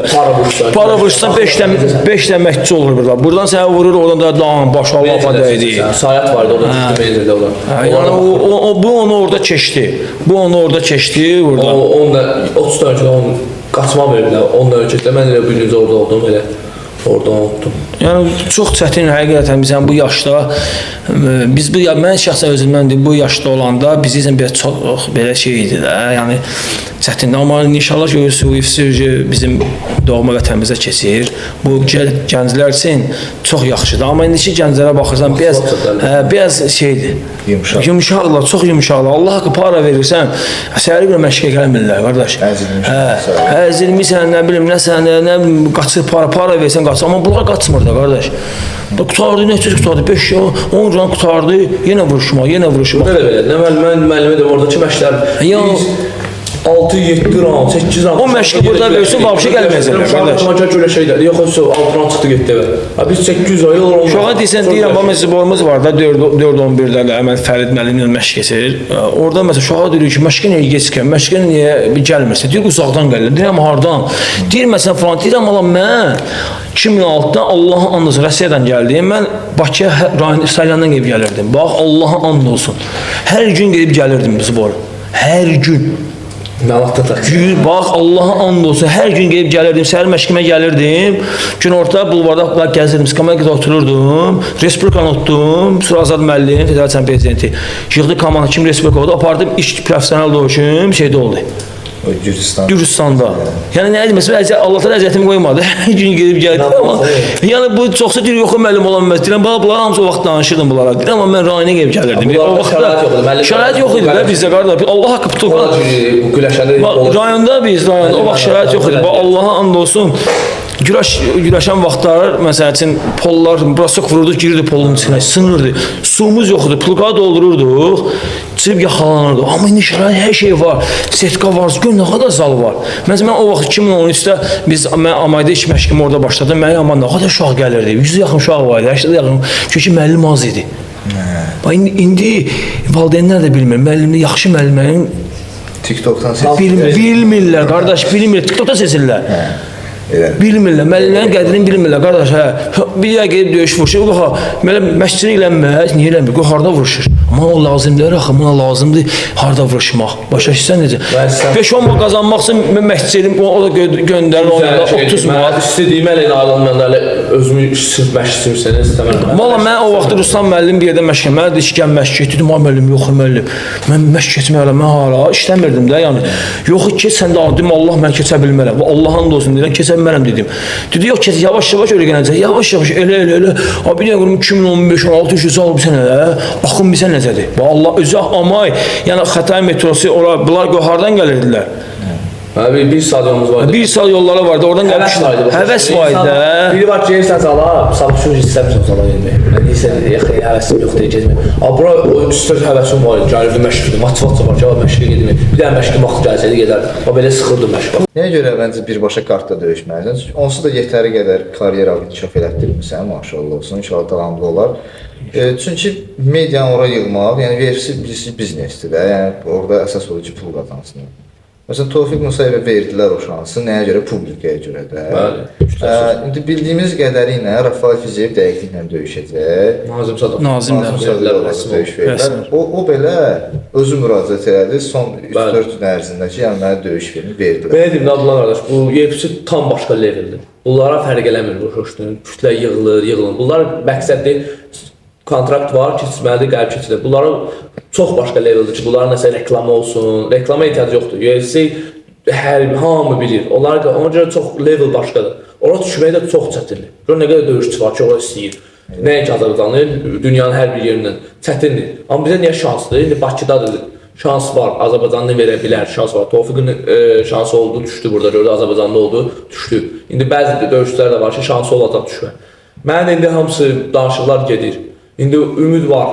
Para vurursan 5 də məşqçi olur burada. Buradan sənə vurur, oradan da dan baş lapa dəydi. Sayat vardı orada, çıxdı meydanda orada. Yəni o bu onu orada keçdi. Bu onu orada keçdi burada. O 10 da 30 dənə 10 qaçma veriblər. 10 dənə keçdi. Mən elə birinci orada oldum elə. Oradan unutdum. Yəni çox çətin həqiqətən bizən bu yaşda biz bu mən şəxsən özümdən deyim, bu yaşda olanda biz üçün biraz çox belə şey idi də. Yəni çətindir. Amma inşallah ki UFC bizim doğma vətənimizə keçir. Bu gənclər üçün çox yaxşıdır. Amma indiki gənclərə baxırsan biraz biraz şeydir. Yumşaq. Yumşaqlar, çox yumşaqlar. Allah haqqı para verirsən, səhər günü məşqə gəlmirlər qardaş. Əzilmişsən. Əzilmisən, nə bilim, nəsən, nə bilim, qaçır para versən qaçır. Amma bunlar qaçmır da qardaş. Qutardı, nəticə qutardı, 5-10 can qutardı, yenə vuruşma, yenə vuruşma. Burada da belə. Nə mən müəllimə deyim, oradakı məşqlər Yəni 6-7 round, 8 round. O məşqi burada versin, vəbşə gəlməyəcəklər qardaş. Uşaq güləşə gedər. Yox, 6 round çıxdı getdi evə. Biz 800 ay olur. Uşağa desən deyirəm, bax məsələn borumuz var da 4-11-də də mən Fərid müəllimlə məşq keçir. Orada məsələn uşağa deyirik ki, məşqə niyə gecikən, məşqə niyə gəlmirsən? Deyir uzaqdan gəlir. Deyirəm hardan? Deyir məsələn falan. Deyirəm ala mən 2006-da Allahın and olsun Rusiyadan gəldim. Mən Bakıya Salyandan gedib gəlirdim. Bax Allahın and olsun. Hər gün gedib gəlirdim biz bor. Hər gün. Bax, Allah'a and olsun, hər gün gedib gəlirdim, səhər məşqimə gəlirdim, günorta bulvarda gəzirdim, skamelkada otururdum, Respublikanı utdum, sonra Azad müəllim, Federasiyanın prezidenti, yığdı komanda, kim Respublika oldu, apardım, ilk professional döyüşüm şeydə oldu. Gürcüstan. Gürcüstanda. Yəni nə demək, Allah da əziyyətimi qoymadı. Hər gün gedib gəldim amma yəni bu çoxsa deyir yox müəllim ola bilməz. Deyirəm bax bunlar hamısı o vaxt danışırdım bunlara. Deyirəm amma mən rayona gedib gəlirdim. O vaxt şərait yox idi də bizdə qardaş. Allah haqqı tutdu. Güləşəndə rayonda biz rayonda o vaxt şərait yox idi. Bax Allaha and olsun. Güləşən vaxtlar, məsəl üçün, pollar, brasok vururdu, girirdi polun içinə, sınırdı. Suyumuz yox idi, pulqa doldururduq, çıxıb yaxalanırdı. Amma indi şərait, hər şey var, setka var, gör nə qədər zal var. Məsələn, mən o vaxt 2013-də biz, mən Amayda ilk məşqimi orada başladım, mənə amma nə qədər uşaq gəlirdi, 100-ə yaxın uşaq var idi, 80-ə yaxın, çünki müəllim az idi. Bax, indi valideynlər də bilmir, müəllimlər, yaxşı müəllimlərin TikTokdan seçirlər. Bilmirlər, qardaş, bilmirlər, TikTokdan seçirlər. Bilmirlər, müəllimlərin qədrini bilmirlər, qardaş, hə. Bir yer gedib döyüş vuruşur, bax, belə məşqçilik eləməz, niyə eləmir, qoy harda vuruşur. Amma o lazımdır axı, buna lazımdır harda vuruşmaq. Başa düşürsən necə? 5-10 manat qazanmaq üçün mən məşqçi edim, o da göndərir ona 30 manat. İstədiyim elə ayrılmayanda elə özümü sırf məşqçi istəmirəm. Valla mən o vaxt Ruslan müəllim bir yerdə məşq, mənə dedi ki, gəl məşq get, dedim, ay müəllim, yox müəllim. Mən məşq keçməyərəm, mən hara işləmirdim də, yəni. Yox, keç sən də adım Allah mən keçə bilmərəm. Allah and olsun deyirəm, keçə bilmərəm dedim. Dedi, yox, keç, yavaş-yavaş öyrənəcək, yavaş-yavaş, elə, elə, elə. Abi, bir dəqiqə 2015-16 yüz alıb sən elə, axın bilsən necədir? Allah özü amay, yəni Xətai metrosu, ora, bunlar hardan gəlirdilər? Hə, bir saat yolumuz vardı. Bir saat yolları vardı, oradan gəlmişlər. Həvəs var idi. Biri var ki, gəlirsən zala, misal üçün istəmirsən zala gelməyi. Neysə, həvəsim yox deyə getmək. Amma bura üstə həvəsim var idi, gəlirdim məşqdir, motivasiya var ki, məşqə getmək. Bir dənə məşqin vaxtı gəlsəydi gedərdim. Amma belə sıxırdım məşqə. Nəyə görə məncə birbaşa kartda döyüşməlisən? Çünki onsuz da yetəri qədər karyera inkişaf elətdirmisən, maşallah olsun, inşallah davamlı olar. Çünki medianı ora yığmaq, yəni UFC bilirsiniz biznesdir də, yəni orada əsas odur ki, pul qazansın. Məsələn, Tofiq Musayevə verdilər o şansı, nəyə görə? Publikaya görə də. Bəli. İndi bildiyimiz qədəri ilə Rafael Fiziyev dəqiqliklə döyüşəcək. Nazim Sadov. Nazim də. Nazim Sadıqova döyüş verdilər. Rəsmi. O belə özü müraciət elədi son 3-4 gün ərzində ki, yəni mənə döyüş verin, verdilər. Belə deyim də Abdullah qardaş, bu UFC tam başqa leveldir. Bunlara fərq eləmir bu şoşdun. Kütlə yığılır, yığılır. Bunlar məqsəddir, kontrakt var, keçməlidir, qəlb keçilir. Bunlara çox başqa leveldir ki, bunların nəsə reklama olsun, reklama ehtiyacı yoxdur. UFC hər hamı bilir. Onlar ona görə çox level başqadır. Ora düşmək də çox çətindir. Gör nə qədər döyüşçü var ki, ora istəyir. Nəinki Azərbaycanlı, dünyanın hər bir yerindən çətindir. Amma bizə niyə şanslıdır? İndi Bakıdadır. Şans var, Azərbaycanlı verə bilər, şans var. Tofiqin şansı oldu, düşdü burada, gördü Azərbaycanlı oldu, düşdü. İndi bəzi döyüşçülər də var ki, şansı olacaq düşmə. Mənim indi hamısı danışıqlar gedir. İndi ümid var.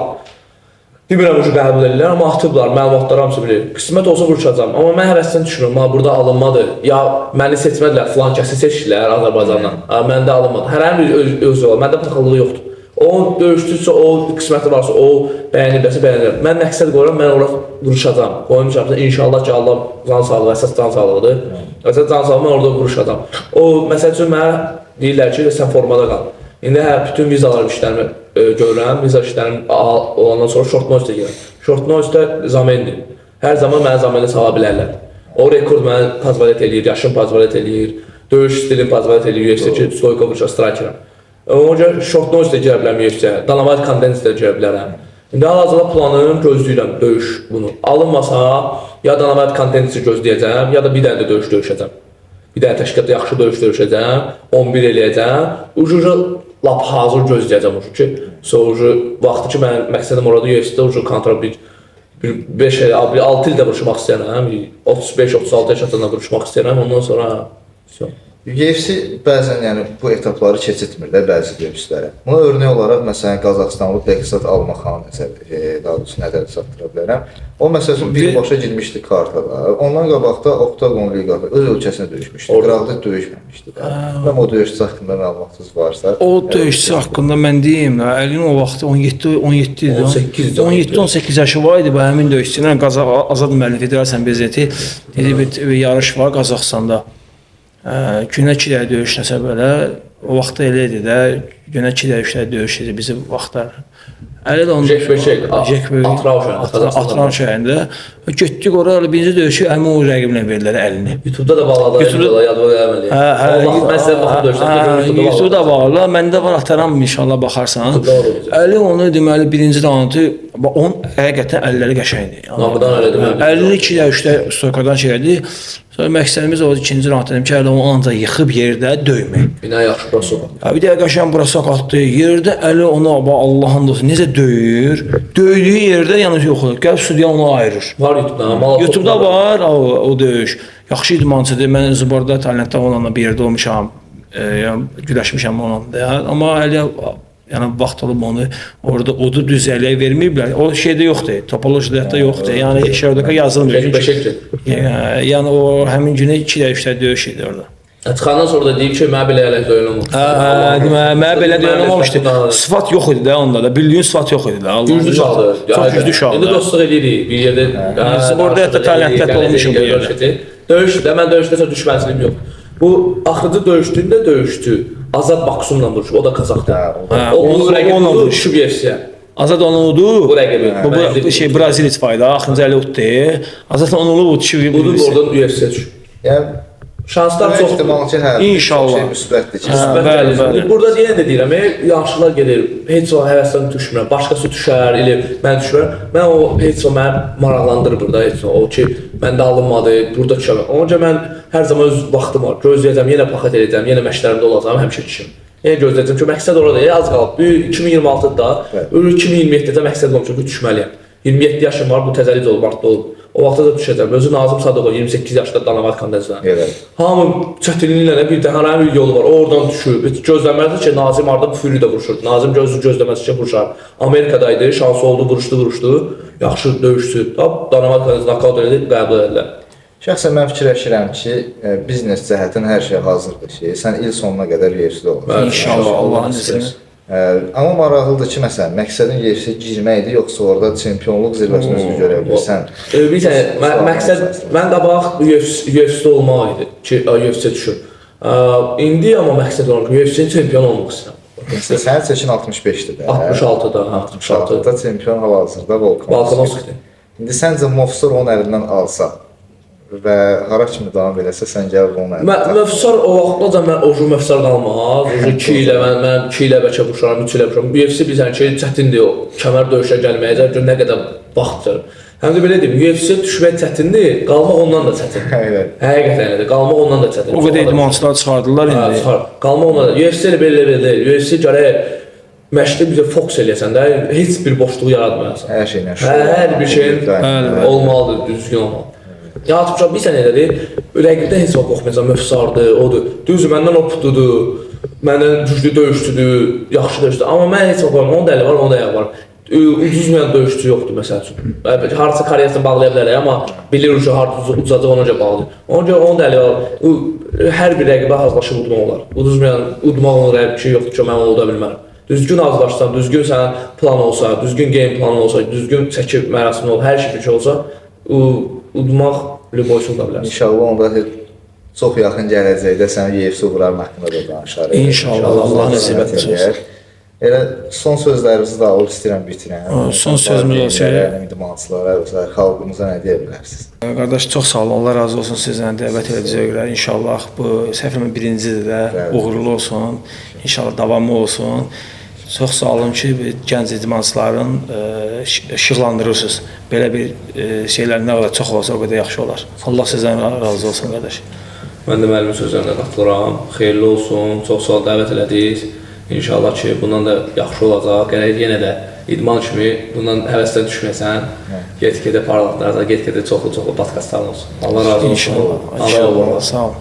Demirəm ucu qəbul edirlər, amma atıblar, məlumatları hamısı bilir. Qismət olsa vuruşacağam, amma mən həvəsdən düşmürəm, ha burada alınmadı. Ya məni seçmədilər, filan kəsi seçdilər Azərbaycandan. Ha, məndə alınmadı. Hərənin bir öz yolu, məndə paxıllığı yoxdur. O döyüşdüsə, o qisməti varsa, o bəyəniblərsə bəyənirlər. Mən məqsəd qoyuram, mən ora vuruşacağam. Qoymuşam, inşallah ki, Allah can sağlığı, əsas can sağlığıdır. Əsas can sağlığı, mən orada vuruşacağam. O, məsəl üçün, mənə deyirlər ki, sən formada qal. İndi hə, bütün vizalar işlərimi görürəm, viza işlərim olandan sonra short notice-də girəm. Short notice-də zamendir. Hər zaman mənə zamendə sala bilərlər. O rekord mənə pozvalet eləyir, yaşım pozvalet eləyir, döyüş stilim pozvalet eləyir UFC-də ki, stoyka vuruşa strikeram. Ona görə short notice-də girə bilərəm UFC-yə, Dana White Contenders-də girə bilərəm. İndi hal-hazırda planım gözləyirəm döyüş bunu. Alınmasa ya Dana White Contenders-i gözləyəcəm, ya da bir dənə də döyüş döyüşəcəm. Bir dənə təşkilatda yaxşı döyüş döyüşəcəm, 11 eləyəcəm. Ucu lap hazır gözləyəcəm ucu ki, sonra vaxtı ki mənim məqsədim orada UFC-də ucu kontrakt bir 5 il, 6 ildə vuruşmaq istəyirəm, 35-36 yaş çatanda vuruşmaq istəyirəm, ondan sonra vəsə. UFC bəzən yəni bu etapları keçirtmir də bəzi döyüşçülərə. Buna örnək olaraq məsələn Qazaxıstanlı Bekzat Almaxanı daha doğrusu nəzərdə çatdıra bilərəm. O məsəl üçün birbaşa girmişdi kartada. Ondan qabaqda Oktagon liqası öz ölkəsində döyüşmüşdü. Qıraqda döyüşməmişdi də. Mən o döyüşçü haqqında məlumatınız varsa. O döyüşçü haqqında mən deyim, Əlinin o vaxtı 17 17 idi. 17 18 yaşı var idi bu həmin döyüşçü ilə Qazax Azad Müəllim Federasiyanın prezidenti dedi bir yarış var Qazaxıstanda. Günə 2 dəfə döyüş nəsə belə, o vaxtda elə idi də, günə 2 dəfə 3 dəfə döyüş idi bizim vaxtlar. Əli də onu Atırau şəhərində. Getdik ora, elə birinci döyüşü həmin o rəqiblə verdilər əlini. YouTube-da da bağladılar, yadıma gəlmədi. Allah, mən sizə baxım döyüşlər. YouTube-da bağlı, məndə var, ataram inşallah baxarsan. Əli onu deməli birinci roundu, onun həqiqətən əlləri qəşəngdir. Nağdan elədi mən. Əlini 2 də 3 də stoykadan şeydi. Sonra məqsədimiz o ikinci round dedim ki, əli onu ancaq yıxıb yerdə döymək. Binə yaxşı brasok. Bir dəqiqə qəşəng brasok atdı. Yerdə əli onu Allahın dostu necə döyür? Döydüyü yerdə yəni yox olur. Gəlib sudya onu ayırır. Var YouTube-da. YouTube-da var o döyüş. Yaxşı idmançıdır. Mən Zubarda Taylandda onunla bir yerdə olmuşam. Yəni güləşmişəm onunla da. Amma əli yəni vaxt olub onu orada odu düz əliyə verməyiblər. O şeydə yoxdur. Topologiyada yoxdur. Yəni şərdəka yazılmır. Yəni o həmin günü 2 də 3 də döyüş idi orada. Çıxandan sonra da deyib ki, mənə belə elə döyün olmamışdı. Mənə belə döyün olmamışdı. Sıfat yox idi də onda da. Bildiyin sıfat yox idi də. Güclü uşaqdır. Çox güclü uşaqdır. İndi dostluq eləyirik bir yerdə. Orada hətta Taylandda olmuşum bu yerdə. Döyüşdə mən döyüşdə çox düşmənçiliyim yox. Bu axırıncı döyüşdüyündə döyüşdü. Azad Maksumla vuruşub, o da Qazaxdır. O bu rəqibi düşüb UFC-yə. Azad onu udu. Bu rəqibi. Bu şey Brazil fayda, axırıncı əli utdu. Azad onu udub düşüb. Udub oradan UFC-yə düşüb. Yəni şanslar çoxdur. İnşallah. Şey müsbətdir ki. Bəli, bəli. Burada yenə də deyirəm, yaxşılar gedir. Heç o həvəsdən düşmürəm. Başqası düşər, elə mən düşmürəm. Mən o heç o məni maraqlandırır burada heç o ki, məndə alınmadı, burada düşərəm. Ona görə mən hər zaman öz vaxtım var. Gözləyəcəm, yenə paket edəcəm, yenə məşqlərimdə olacağam, həmişə kişim. Yenə gözləyəcəm ki, məqsəd orada az qalıb. 2026-da, 2027-də məqsəd olmuşum ki, düşməliyəm. 27 yaşım var, bu təzəlik olub, martda olub. O vaxtda da düşəcəm. Özü Nazim Sadıqov 28 yaşda Danavat Kandəzdən. Hamı çətinliklə bir də hər bir yolu var. O oradan düşüb. Heç gözləməzdi ki, Nazim harda Fury də vuruşurdu. Nazim gözü gözləməzdi ki, vuruşar. Amerikada idi, şansı oldu, vuruşdu. Yaxşı döyüşdü. Danavat Kandəzdən nokaut elədi, qəbul elədilər. Şəxsən mən fikirləşirəm ki, biznes cəhətdən hər şey hazırdır ki, sən il sonuna qədər UFC-də olacaqsan. İnşallah, Allahın izni. Amma maraqlıdır ki, məsələn, məqsədin UFC-yə girməkdir, yoxsa orada çempionluq zirvəsini özünü görə bilirsən? Bilirsən, məqsəd mən qabaq UFC-də olmaq idi ki, UFC-ə düşüm. İndi amma məqsəd olmaq, UFC-nin çempionu olmaq istəyirəm. Məsələn, sənin seçin 65-dir də. 66-da, hə, 66. 66-da çempion hal-hazırda Volkanovski. Volkanovskidir. İndi səncə Movsar onun əlindən alsa və hara kimi davam eləsə, sən gəlir onun əlindən. Mövsar o vaxtdaca mən oju Mövsar qalmaz. Oju 2 ilə mən 2 ilə bəlkə vuruşaram, 3 ilə vuruşaram. UFC bilirsən ki, çətindir o kəmər döyüşə gəlməyə, gör nə qədər vaxt gedir. Həm də belə deyim, UFC-yə düşmək çətindir, qalmaq ondan da çətindir. Evet. Həqiqətən elədir. Qalmaq ondan da çətindir. O qədər idmançılar çıxardılar Hə, indi. çıxar. Qalmaq ondan da. UFC elə belə belə deyil. UFC gərək məşqdə bizə fokus eləyəsən də, heç bir boşluq yaratmayasan. Hər şeylə Hə, hər bir şeyin Bəli, bəli. olmalıdır, düzgün olmalıdır. Ya atmışam bir sən elədir, rəqibdən heç vaxt qorxmayasan, Mövsardır, odur. Düzdür, məndən o putudur, məndən güclü döyüşçüdür, yaxşı döyüşçüdür. Amma mən heç vaxt qorxmuram, onun da əli var, onun da ayağı var. Uduzmayan döyüşçü yoxdur məsəl üçün. Əlbəttə, harasa karyerasını bağlaya bilər, amma bilir ki, harda uzacaq ona görə bağlayır. Ona görə onun da əli var. Hər bir rəqibə hazırlaşıb udmaq olar. Uduzmayan, udmaq onun rəqib ki, yoxdur ki, mən onu uda bilmərəm. Düzgün hazırlaşsan, düzgün sənin plan olsa, düzgün game planı olsa, düzgün çəki mərasimi olsa, hər şey bir şey olsa, udmaq lüboysu uda bilərsən. İnşallah onda çox yaxın gələcəkdə səni UFC uğurların haqqında da danışarıq. İnşallah, Allah nəsib etsin. Elə son sözlərinizi də alıb istəyirəm bitirəm. Son sözümüz olsa- İdmançılara, məsələn, xalqımıza nə deyə bilərsiniz? Qardaş çox sağ olun. Allah razı olsun sizdən dəvət edəcəyə görə. İnşallah bu səhv birincidir də, Bəli. uğurlu olsun. İnşallah davamlı olsun. Çox sağ olun ki, gənc idmançıların işıqlandırırsınız. Belə bir şeylər nə qədər çox olsa o qədər yaxşı olar. Allah sizdən razı olsun qardaş. Mən də müəllimin sözlərinə qatılıram. Xeyirli olsun. Çox sağ ol dəvət elədiniz. İnşallah ki, bundan da yaxşı olacaq. Gərək yenə də idman kimi bundan həvəsdən düşməyəsən. Get-gedə parlatlarsa, get-gedə çoxlu-çoxlu podkastların olsun. Allah razı olsun. İnşallah. Allah İnşallah. Sağ olun.